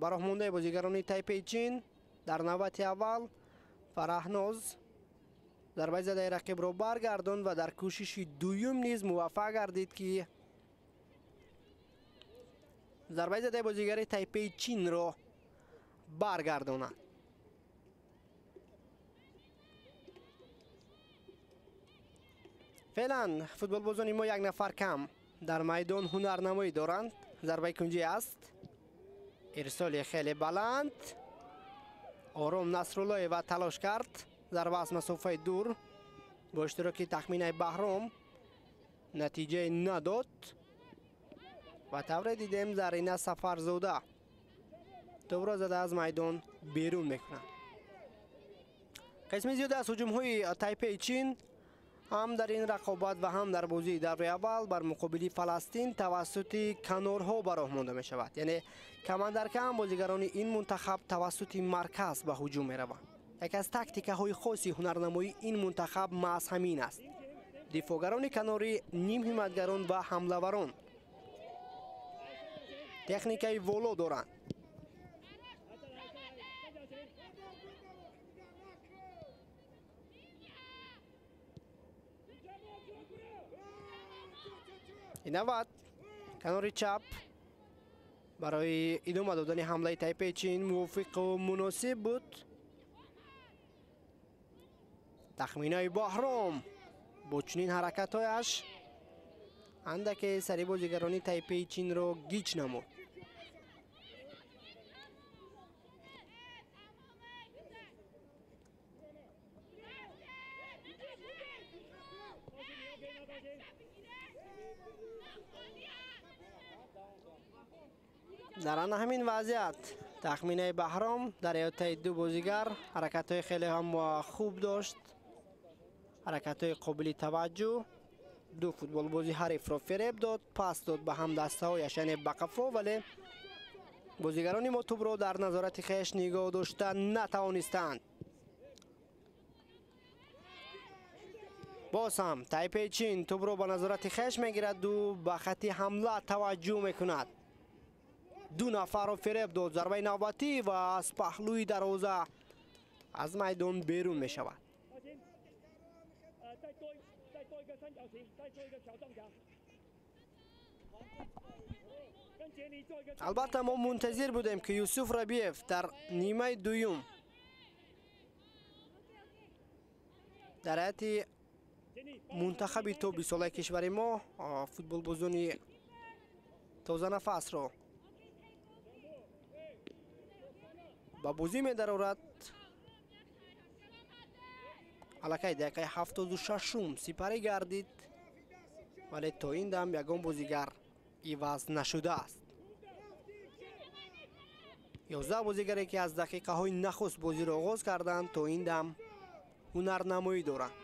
бароҳмондаи бозигарони Тайпеи Чин. Дар навбати аввал Фараҳноз зарбаи задаи рақибро баргардонд ва дар кӯшиши дуюм низ муваффақ гардид, ки зарбаи задаи бозигари Тайпеи Чинро баргардонад. Феълан футболбозони мо як нафар кам дар майдон ҳунарнамоӣ доранд. Зарбаи кунҷӣ аст. Ирсоли хеле баланд. Ором Насруллоева талош кард. Зарба аз масофаи дур бо иштироки тахминаи Баҳром натиҷае надод ва тавре дидем, Зарина Сафарзода тӯбро зада аз майдон берун мекунад. Қисми зиёд аз ҳуҷумҳои Тайпеи Чин ҳам дар ин рақобат ва ҳам дар бозии даври аввал бар муқобили Фаластин тавассути канорҳо ба роҳ монда мешавад. Яъне камандаркам бозигарони ин мунтахаб тавассути марказ ба ҳуҷум мераванд. Яке аз тактикаҳои хоси ҳунарнамоии ин мунтахаб маҳз ҳамин аст. Дифоъгарони канорӣ, нимҳимоятгарон ва ҳамлаварон техникаи воло доранд. Инават канори чап барои идома додани ҳамлаи Тайпеи Чин мувофиқу муносиб буд. Тахминаи Баҳром бо чунин ҳаракатҳояш андаке сари бозигарони Тайпеи Чинро гиҷ намуд. Дар ана ҳамин вазъият тахминаи Баҳром дар эҳотаи ду бозигар ҳаракатҳои хеле ҳам хуб дошт, ҳаракатҳои қобили таваҷҷӯҳ. Ду футболбози ҳарифро фиреб дод, пас дод ба ҳамдастаҳояш, яъне ба қафо, вале бозигарони мо тӯбро дар назорати хеш нигоҳ дошта натавонистанд. Боз ҳам Тайпеи Чин тӯбро ба назорати хеш мегираду ба хати ҳамла таваҷҷӯҳ мекунад. Ду нафарро фиреб дод, зарбаи навбатӣ ва аз паҳлӯи дарвоза аз майдон берун мешавад. Албатта мо мунтазир будем, ки Юсуф Рабиев дар нимаи дуюм дар ҳайати мунтахаби то бистсолаи кишвари мо футболбозони тозанафасро ба бозӣ медарорад. Аллакай дақиқаи 76-ум сипарӣ гардид, вале то ин дам ягон бозигар иваз нашудааст. 11 бозигаре ки аз дақиқаҳои нахуст бозиро оғоз карданд, то ин дам ҳунарнамоӣ доранд.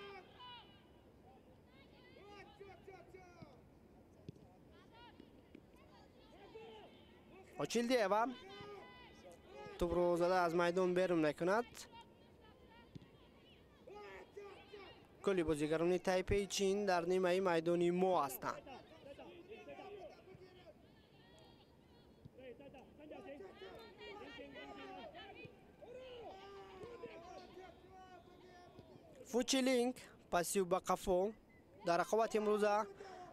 Очилдиева тӯбро зада аз майдон берун мекунад. Кулли бозигарони Тайпеи Чин дар нимаи майдони мо ҳастанд. Фучилинг пасив ба қафо. Дар рақобати имрӯза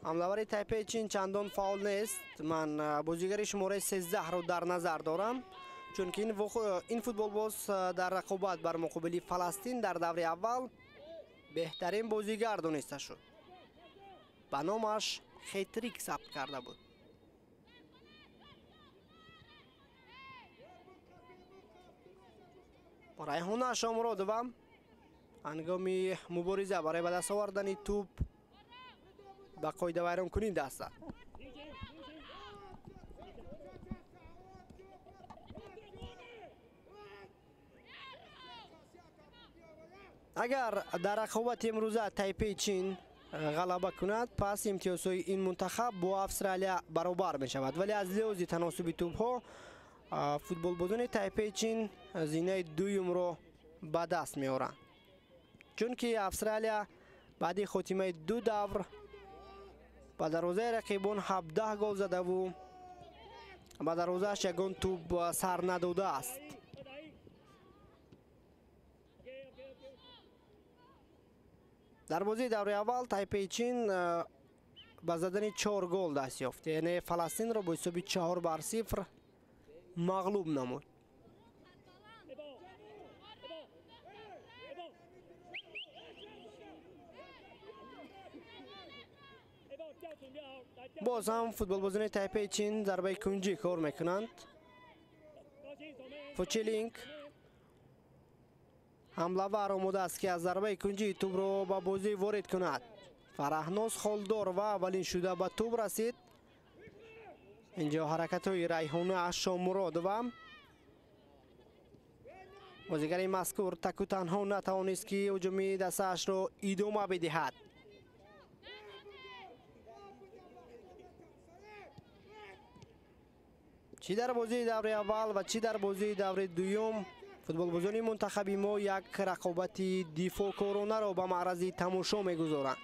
ҳамлавари Тайпеи Чин чандон фаъол нест. Ман бозигари шумораи 13-ро дар назар дорам, чунки ин футболбоз дар рақобат бар муқобили Фаластин дар даври аввал беҳтарин бозигар дониста шуд. Ба номаш хетрик сабт карда буд. Райҳона Шомуродова ҳангоми мубориза барои ба даст овардани тӯб ба қоидавайронкунӣ даст зад. Агар дар рақобати имрӯза Тайпеи Чин ғалаба кунад, пас имтиёзҳои ин мунтахаб бо Австралия баробар мешавад, вале аз лиҳози таносуби тӯбҳо футболбозони Тайпеи Чин зинаи дуюмро ба даст меоранд, чунки Австралия баъди хотимаи ду давр ба дарвозаи рақибон 17 гол задаву ба дарвозааш ягон тӯб сар надодааст. Дар бозии даври аввал Тайпеи Чин ба задани 4 гол даст ёфт, яъне Фаластинро бо ҳисоби 4-0 мағлуб намуд. Боз ҳам футболбозони Тайпеи Чин зарбаи кунҷӣ кор мекунанд. Фучилинг ҳамлавар омода аст, ки аз зарбаи кунҷӣ тӯбро ба бозӣ ворид кунад. Фараҳноз Холдорова аввалин шуда ба тӯб расид. Инҷо ҳаракатҳои Райҳона Шомуродова. Бозигари мазкур таку танҳо натавонист, ки ҳуҷуми дастаашро идома бидиҳад. Чӣ дар бозии даври аввал ва чӣ дар бозии даври дуюм Футболбозони мунтахаби мо як рақобати дифоъкоронаро ба маърази тамошо мегузоранд.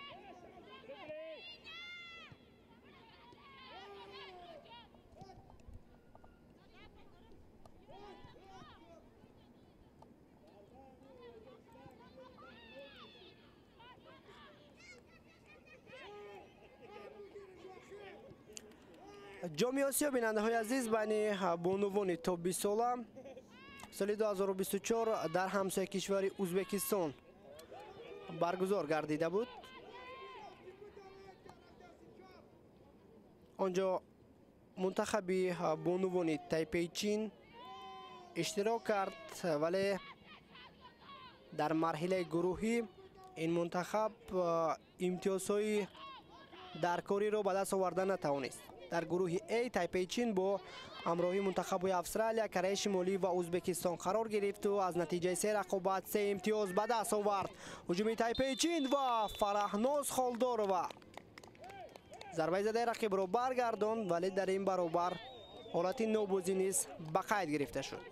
Ҷоми Осиё, бинандаҳои азиз, байни бонувони то 20 сола соли 2024 дар ҳамсоя кишвари Ӯзбекистон баргузор гардида буд. Он ҷо мунтахаби бонувони Тайпеи Чин иштирок кард, вале дар марҳилаи гурӯҳӣ ин мунтахаб имтиёзҳои даркориро ба даст оварда натавонист. Дар гурӯҳи А Тайпеи Чин бо ҳамроҳии мунтахабҳои Австралия, Кореяи Шимолӣ ва Ӯзбекистон қарор гирифту аз натиҷаи се рақобат 3 имтиёз ба даст овард. Ҳуҷуми Тайпеи Чин ва Фараҳноз Холдорова зарбаи задаи рақибро баргардонд, вале дар ин баробар ҳолати нобозӣ низ ба қайд гирифта шуд.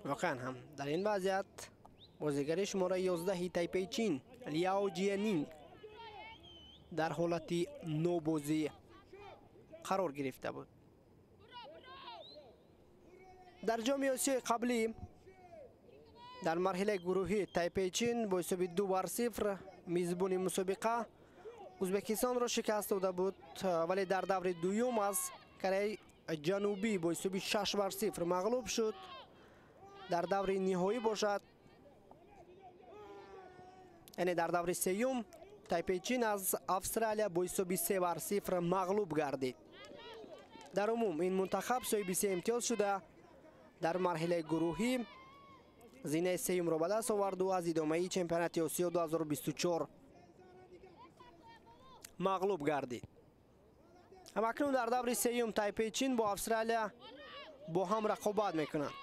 Воқеан ҳам дар ин вазъият бозигари шумораи 11 Тайпеи Чин Ляо Ҷиянинг дар ҳолати нобозӣ қарор гирифта буд. Дар ҷоми Осиёи қаблӣ дар марҳилаи гурӯҳӣ Тайпеи Чин бо ҳисоби 2-0 мизбони мусобиқа Ӯзбекистонро шикаст дода буд, вале дар даври дуюм аз Кореяи Ҷанубӣ бо ҳисоби 6-0 мағлуб шуд. Дар даври ниҳоӣ бошад, яъне дар даври сеюм, Тайпеи Чин аз Австралия бо ҳисоби 3-0 мағлуб гардид. Дар умум ин мунтахаб соҳиби 3 имтиёз шуда дар марҳилаи гурӯҳӣ зинаи сеюмро ба даст оварду аз идомаи чемпионати Осиё 2024 мағлуб гардид. Ҳамакнун дар даври сеюм Тайпеи Чин бо Австралия бо ҳам рақобат мекунанд.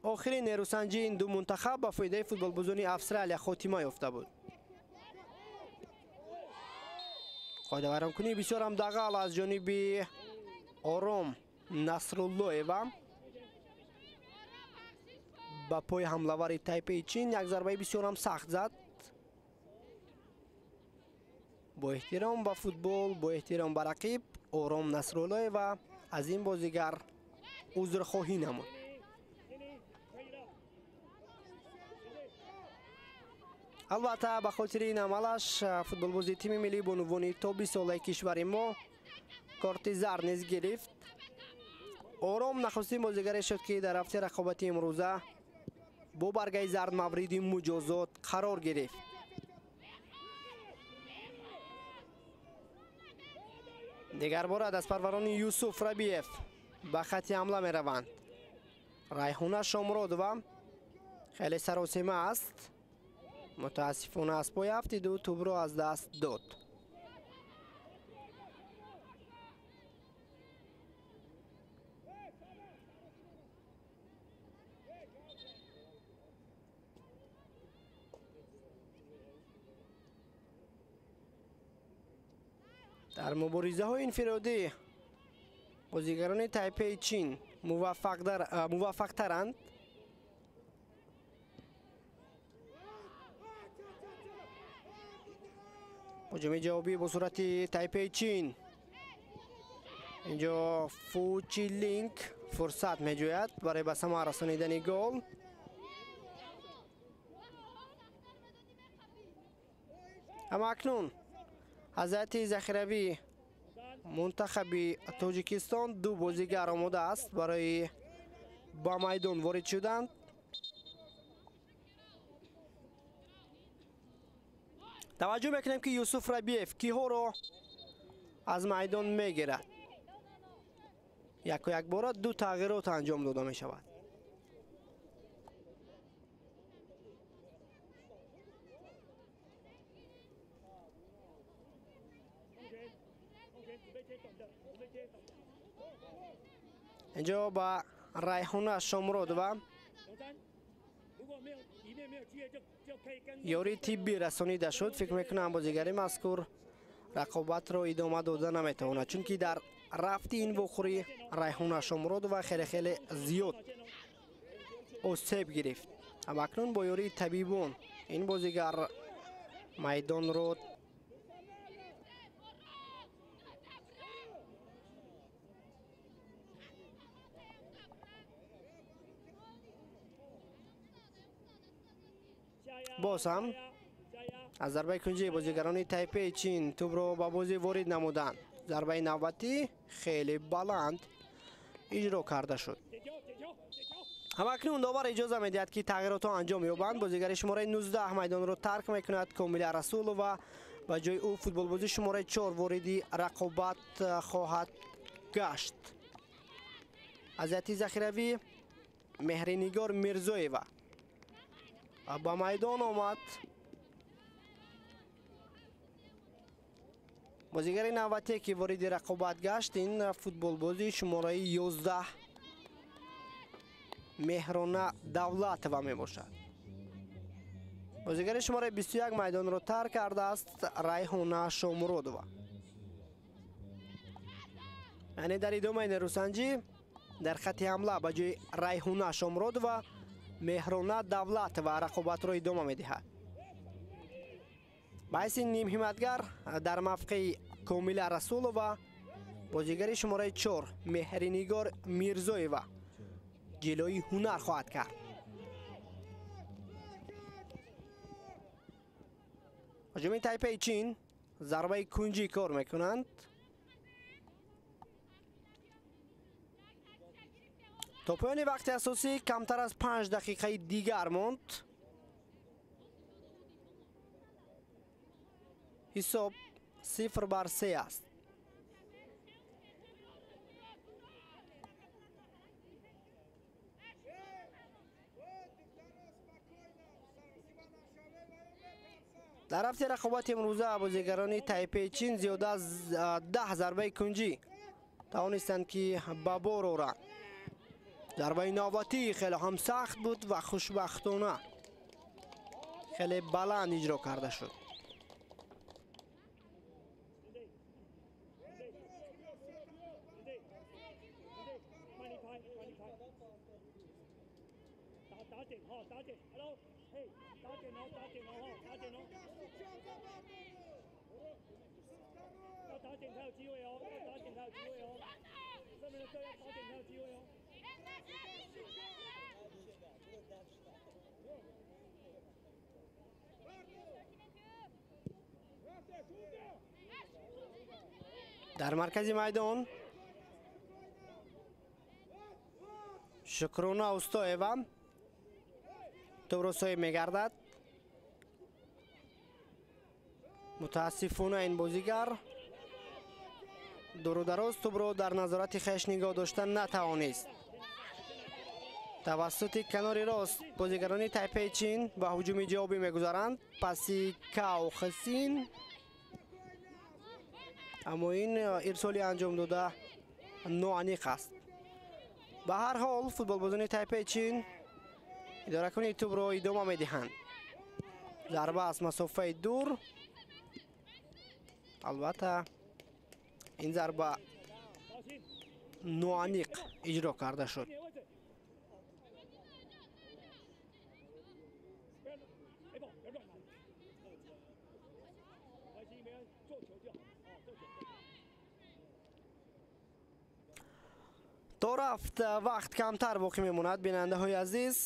Охирин нерӯсанҷии ин ду мунтахаб ба фоидаи футболбозони Австралия хотима ёфта буд. Қоидавайронкунии бисёрам дағал аз ҷониби Ором Насруллоева ба пои ҳамлавари Тайпеи Чин як зарбаи бисёрам сахт зад. Бо эҳтиром ба футбол, бо эҳтиром ба рақиб, Ором Насруллоева аз ин бозигар узрхоҳӣ намуд. Албатта, ба хотири ин амалаш футболбози тими миллии бонувони то 20 солаи кишвари мо корти зард низ гирифт. Ором нахустин бозигаре шуд, ки дар ҳафтаи рақобати имрӯза бо баргаи зард мавриди муҷозот қарор гирифт. Дигар бора дастпарварони Юсуф Рабиев ба хатти ҳамла мераванд. Райҳона Шомродова хеле саросема аст. Мутаассифона аз пой афтиду тӯбро аз даст дод. Дар муборизаҳои инфиродӣ бозигарони Тайпеи Чин муваффақтаранд. Ҳуҷуми ҷавобӣ бо сурати Тайпеи Чин. Инҷо Фу Чилинг фурсат меҷӯяд барои ба самар расонидани гол. Аммо акнун аз ҳайати захиравӣ мунтахаби Тоҷикистон ду бозигар омода аст барои ба майдон ворид шуданд. Таваҷҷӯҳ мекунем, ки Юсуф Рабиев киҳоро аз майдон мегирад. Яку якбора ду тағйирот анҷом дода мешавад. Инҷо ба Райҳона Шомродова ёрии тиббӣ расонида шуд. Фикр мекунам, бозигари мазкур рақобатро идома дода наметавонад, чунки дар рафти ин вохӯрӣ Райҳона Шомуродова хеле хеле зиёд осеб гирифт. Ҳамакнун бо ёрии табибон ин бозигар майдонро боз ҳам аз зарбаи кунҷии бозигарони Тайпеи Чин тӯбро ба бозӣ ворид намуданд. Зарбаи навбатӣ хеле баланд иҷро карда шуд. Ҳамакнун довар иҷоза медиҳад, ки тағйиротҳо анҷом ёбанд. Бозигари шумораи 19 майдонро тарк мекунад Комила Расулова. Ба ҷои ӯ футболбози шумораи 4 вориди рақобат хоҳад гашт. Аз ҳайати захиравӣ Меҳринигор Мирзоева ба майдон омад. Бозигари навбатие ки вориди рақобат гашт ин футболбози шумораи 11 Меҳрона Давлатова мебошад. Бозигари шумораи 21 майдонро тарк кардааст Райҳона Шомуродова. Яъне дар идомаи нерӯсанҷӣ дар хатти ҳамла ба ҷои Райҳона Шомуродова Меҳрона Давлатова рақобатро идома медиҳад. Ба ҳайси нимҳиматгар дар мавқеи Комила Расулова бозигари шумораи 4 Меҳринигор Мирзоева ҷилои ҳунар хоҳад кард. Ҳуҷуми Тайпеи Чин зарбаи кунҷӣ кор мекунанд. То поёни вақти асосӣ камтар аз 5 дақиқаи дигар монд. Ҳисоб 0-3 аст. Дар рафти рақобати имрӯза бозигарони Тайпеи Чин зиёда аз 10 зарбаи кунҷӣ тавонистанд, ки ба бор оранд. Зарбаи навбатӣ хеле ҳам сахт буд ва хушбахтона хеле баланд иҷро карда шуд. Дар маркази майдон Шукрона Устоева тӯбро соҳиб мегардад. Мутаассифона ин бозигар дуру дароз тӯбро дар назорати хеш нигоҳ дошта натавонист. Тавассути канори рост бозигарони Тайпеи Чин ба ҳуҷуми ҷавобӣ мегузаранд. Паси Као Хсин, аммо ин ирсоли анҷом дода ноаниқ аст. Ба ҳар ҳол футболбозони Тайпеи Чин идоракуни тӯбро идома медиҳанд. Зарба аз масофаи дур, албатта ин зарба ноаниқ иҷро карда шуд. То рафт вақт камтар боқӣ мемонад, бинандаҳои азиз,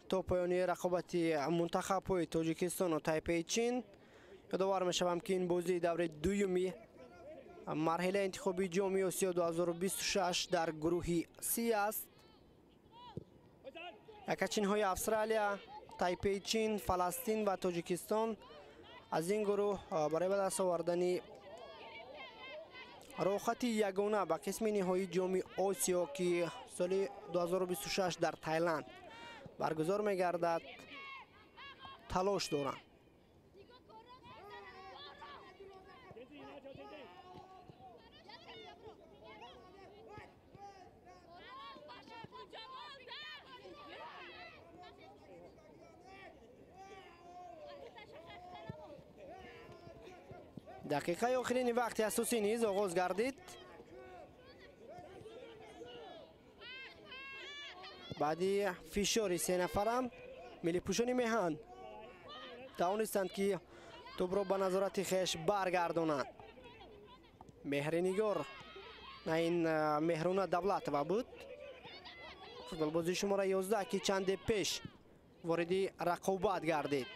то поёни рақобати мунтахабҳои Тоҷикистону Тайпеи Чин. Ёдовар мешавам, ки ин бозии даври дуюми марҳилаи интихобии ҷоми Осиё 2026 дар гурӯҳи Си аст. Якачинҳои Австралия, Тайпеи Чин, Фаластин ва Тоҷикистон аз ин гурӯҳ барои ба даст овардани роҳхати ягона ба қисми ниҳоии ҷоми Осиё, ки соли 2026 дар Тайланд баргузор мегардад, талош доранд. Дақиқаи охирини вақти асосӣ низ оғоз гардид. Баъди фишори се нафара миллипӯшони меҳан тавонистанд, ки тӯбро ба назорати хеш баргардонанд. Меҳринигор, на ин Меҳруна Давлатова буд, футболбози шумора 11, ки чанде пеш вориди рақобат гардид.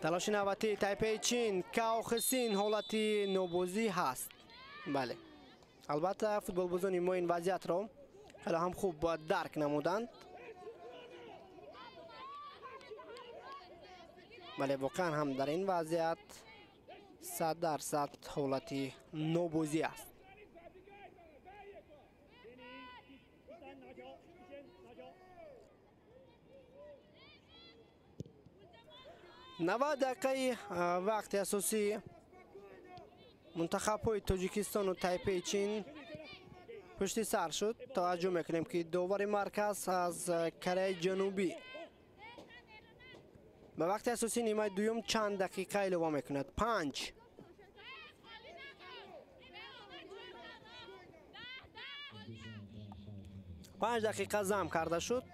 Талоши навбатии Тайпеи Чин, Каохисин, ҳолати нобозӣ ҳаст. Бале, албатта футболбозони мо ин вазъиятро хеле ҳам хуб дарк намуданд. Бале, воқеан ҳам дар ин вазъият 100% ҳолати нобозӣ аст. 90 дақиқаи вақти асосӣ мунтахабҳои Тоҷикистону Тайпеи Чин пушти сар шуд. Таваҷҷӯҳ мекунем, ки довари марказ аз Кореяи Ҷанубӣ ба вақти асосии нимаи дуюм чанд дақиқа илова мекунад? 5. 5 дақиқа зам карда шуд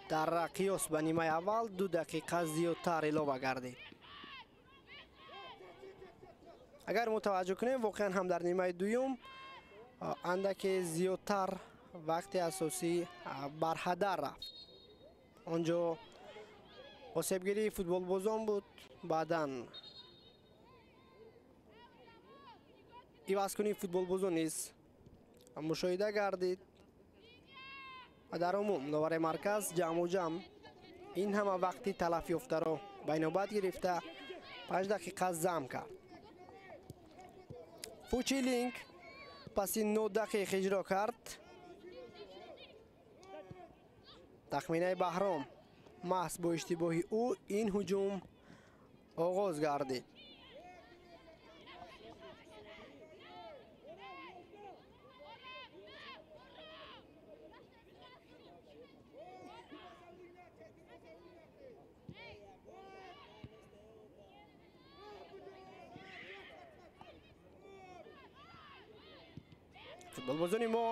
дар қиёс ба нимаи аввал 2 дақиқа зиёдтар илова гардид. Агар мо таваҷҷӯҳ кунем, воқеан ҳам дар нимаи дуюм андаке зиёдтар вақти асосӣ барҳадар рафт. Он ҷо осебгирии футболбозон буд, баъдан ивазкунии футболбозон низ мушоҳида гардид ва дар умум довари марказ ҷамъу ҷамъ ин ҳама вақти талаф ёфтаро ба инобат гирифта 5 дақиқа зам кард. Фучилинг паси нодақиқ иҷро кард. Тахминаи Баҳром, маҳз бо иштибоҳи ӯ ин ҳуҷум оғоз гардид. Футболбозони мо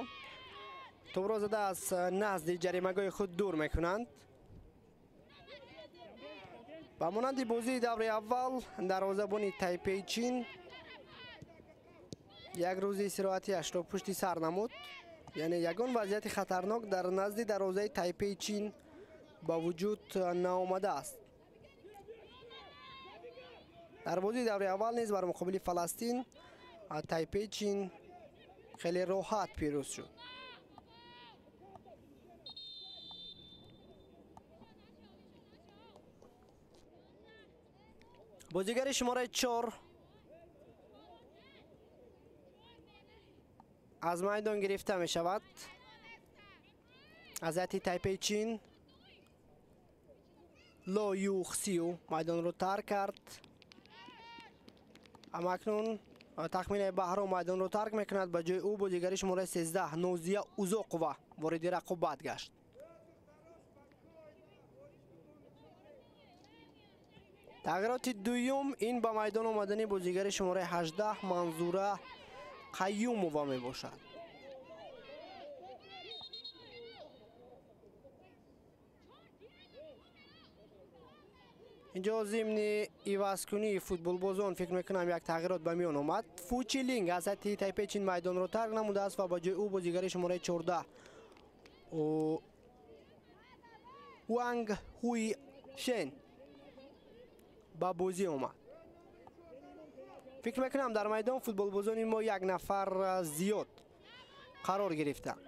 тӯбро зада аз назди ҷаримагоҳи худ дур мекунанд. Ба монанди бозии даври аввал дарвозабони Тайпеи Чин як рӯзи истироҳатиашро пушти сар намуд, яъне ягон вазъияти хатарнок дар назди дарвозаи Тайпеи Чин ба вуҷуд наомадааст. Дар бозии даври аввал низ бар муқобили Фаластин Тайпеи Чин хеле роҳат пирӯз шуд. Бозигари шумораи 4 аз майдон гирифта мешавад аз ҳайати Тайпеи Чин. Ло Юхсиу майдонро тарк кард. Амакнун Тахминаи Баҳром майдонро тарк мекунад. Ба ҷои ӯ бозигари шумораи 13 Нозия Узоқова вориди рақобат гашт. Тағйироти дуюм ин ба майдон омадани бозигари шумораи 18 Манзура Қаюмова мебошад. Инҷо зимни ивазкунии футболбозон фикр мекунам, як тағйирот ба миён омад. Фучилинг аз ҳайати Тайпеи Чин майдонро тарк намудааст ва ба ҷои ӯ бозигари шумораи 14 Уанг Ҳуи Шен ба бозӣ омад. Фикр мекунам, дар майдон футболбозони мо як нафар зиёд қарор гирифтанд.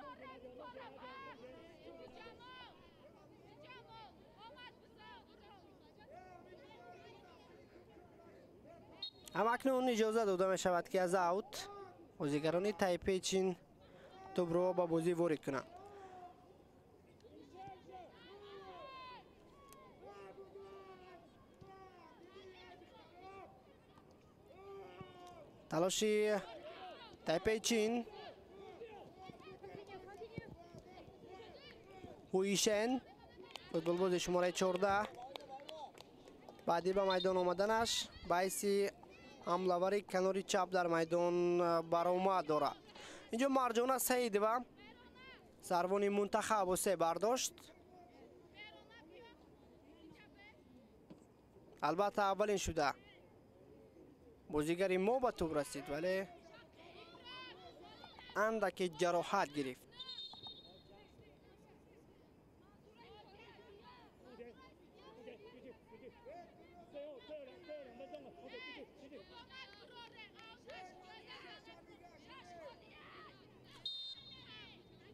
Ҳамакнун иҷоза дода мешавад, ки аз аут бозигарони Тайпеи Чин тӯбро ба бозӣ ворид кунанд. Талоши Тайпеи Чин, Ҳуишен, футболбози шумораи 14, баъди ба майдон омаданаш баъиси ҳамлавари канори чап дар майдон баромад дорад. Инҷо Марҷона Саидова сарвони мунтахаб се бардошт. Албатта аввалин шуда бозигари мо ба тӯб расид, вале андаке ҷароҳат гирифт.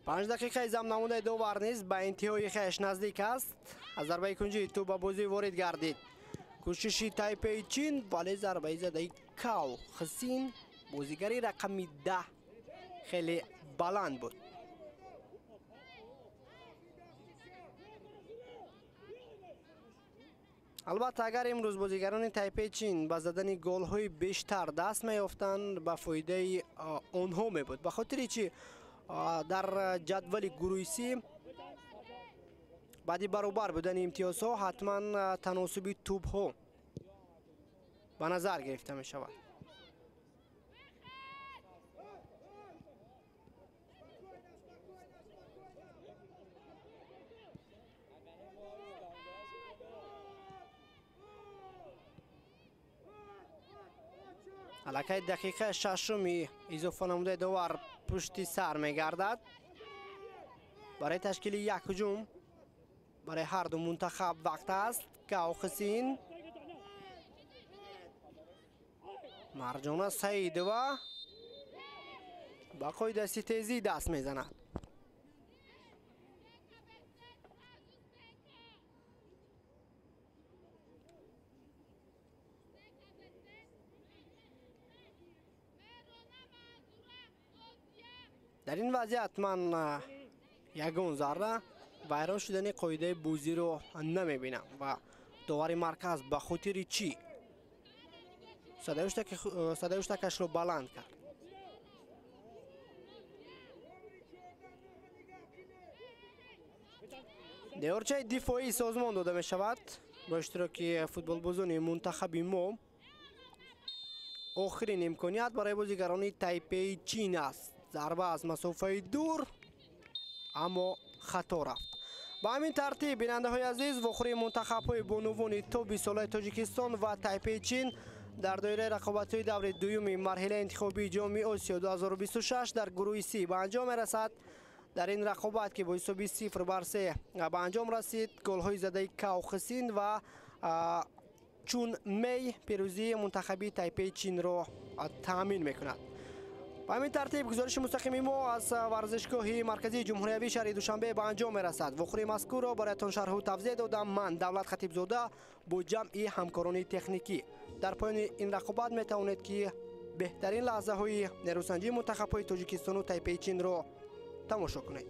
Панҷ дақиқаи замнамудаи довар низ ба интиҳои хеш наздик аст. Аз зарбаи кунҷӣ тӯб ба бозӣ ворид гардид. Кӯшиши Тайпеи Чин, вале зарбаи задаи Као Хсин, бозигари рақами 10, хеле баланд буд. Албатта, агар имрӯз бозигарони Тайпеи Чин ба задани голҳои бештар даст меёфтанд, ба фоидаи онҳо мебуд. Ба хотири чи дар ҷадвали гурӯҳи Си баъди баробар будани имтиёзҳо ҳатман таносуби тӯбҳо ба назар гирифта мешавад. Аллакай дақиқаи шашуми изофа намудаи довар пушти сар мегардад. Барои ташкили як ҳуҷум барои ҳар ду мунтахаб вақт аст. Као Хсин, Марҷона Саидова ба қоидаи тезӣ даст мезанад. Дар ин вазъият ман ягон зарра вайрон шудани қоидаи бозиро намебинам ва довари марказ ба хотири чӣ садои баланд кард. Деворчаи дифоӣ созмон дода мешавад бо иштироки футболбозони мунтахаби мо. Охирин имконият барои бозигарони Тайпеи Чин аст. Зарба аз масофаи дур, аммо хато рафт. Ба ҳамин тартиб, бинандаҳои азиз, вохӯрии мунтахабҳои бонувони то 20 солаи Тоҷикистон ва Тайпеи Чин дар доираи рақобатҳои даври дуюми марҳилаи интихобии Ҷоми Осиё 2026 дар гурӯҳи Си ба анҷом мерасад. Дар ин рақобат, ки бо ҳисоби 0-3 ба анҷом расид, голҳои задаи Као Хсин ва Чун Мей пирӯзии мунтахаби Тайпеи Чинро таъмин мекунад. Ба ҳамин тартиб гузориши мустақими мо аз варзишгоҳи марказии ҷумҳуриявии шаҳри Душанбе ба анҷом мерасад. Вохӯрии мазкурро бароятон шарҳу тавзеҳ додам ман, Давлат Хатибзода, бо ҷамъи ҳамкорони техникӣ. Дар поёни ин рақобат метавонед, ки беҳтарин лаҳзаҳои нерӯсанҷии мунтахабҳои Тоҷикистону Тайпеи Чинро тамошо кунед.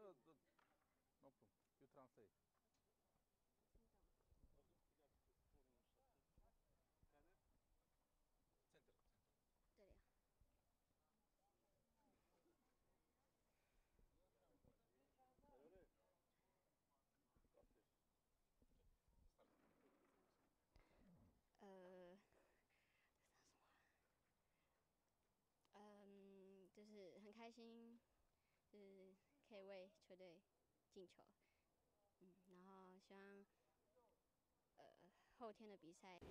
No, no problem. You translate. Center. 这里啊。什么？就是很开心，就是可以为球队进球，然后希望，后天的比赛。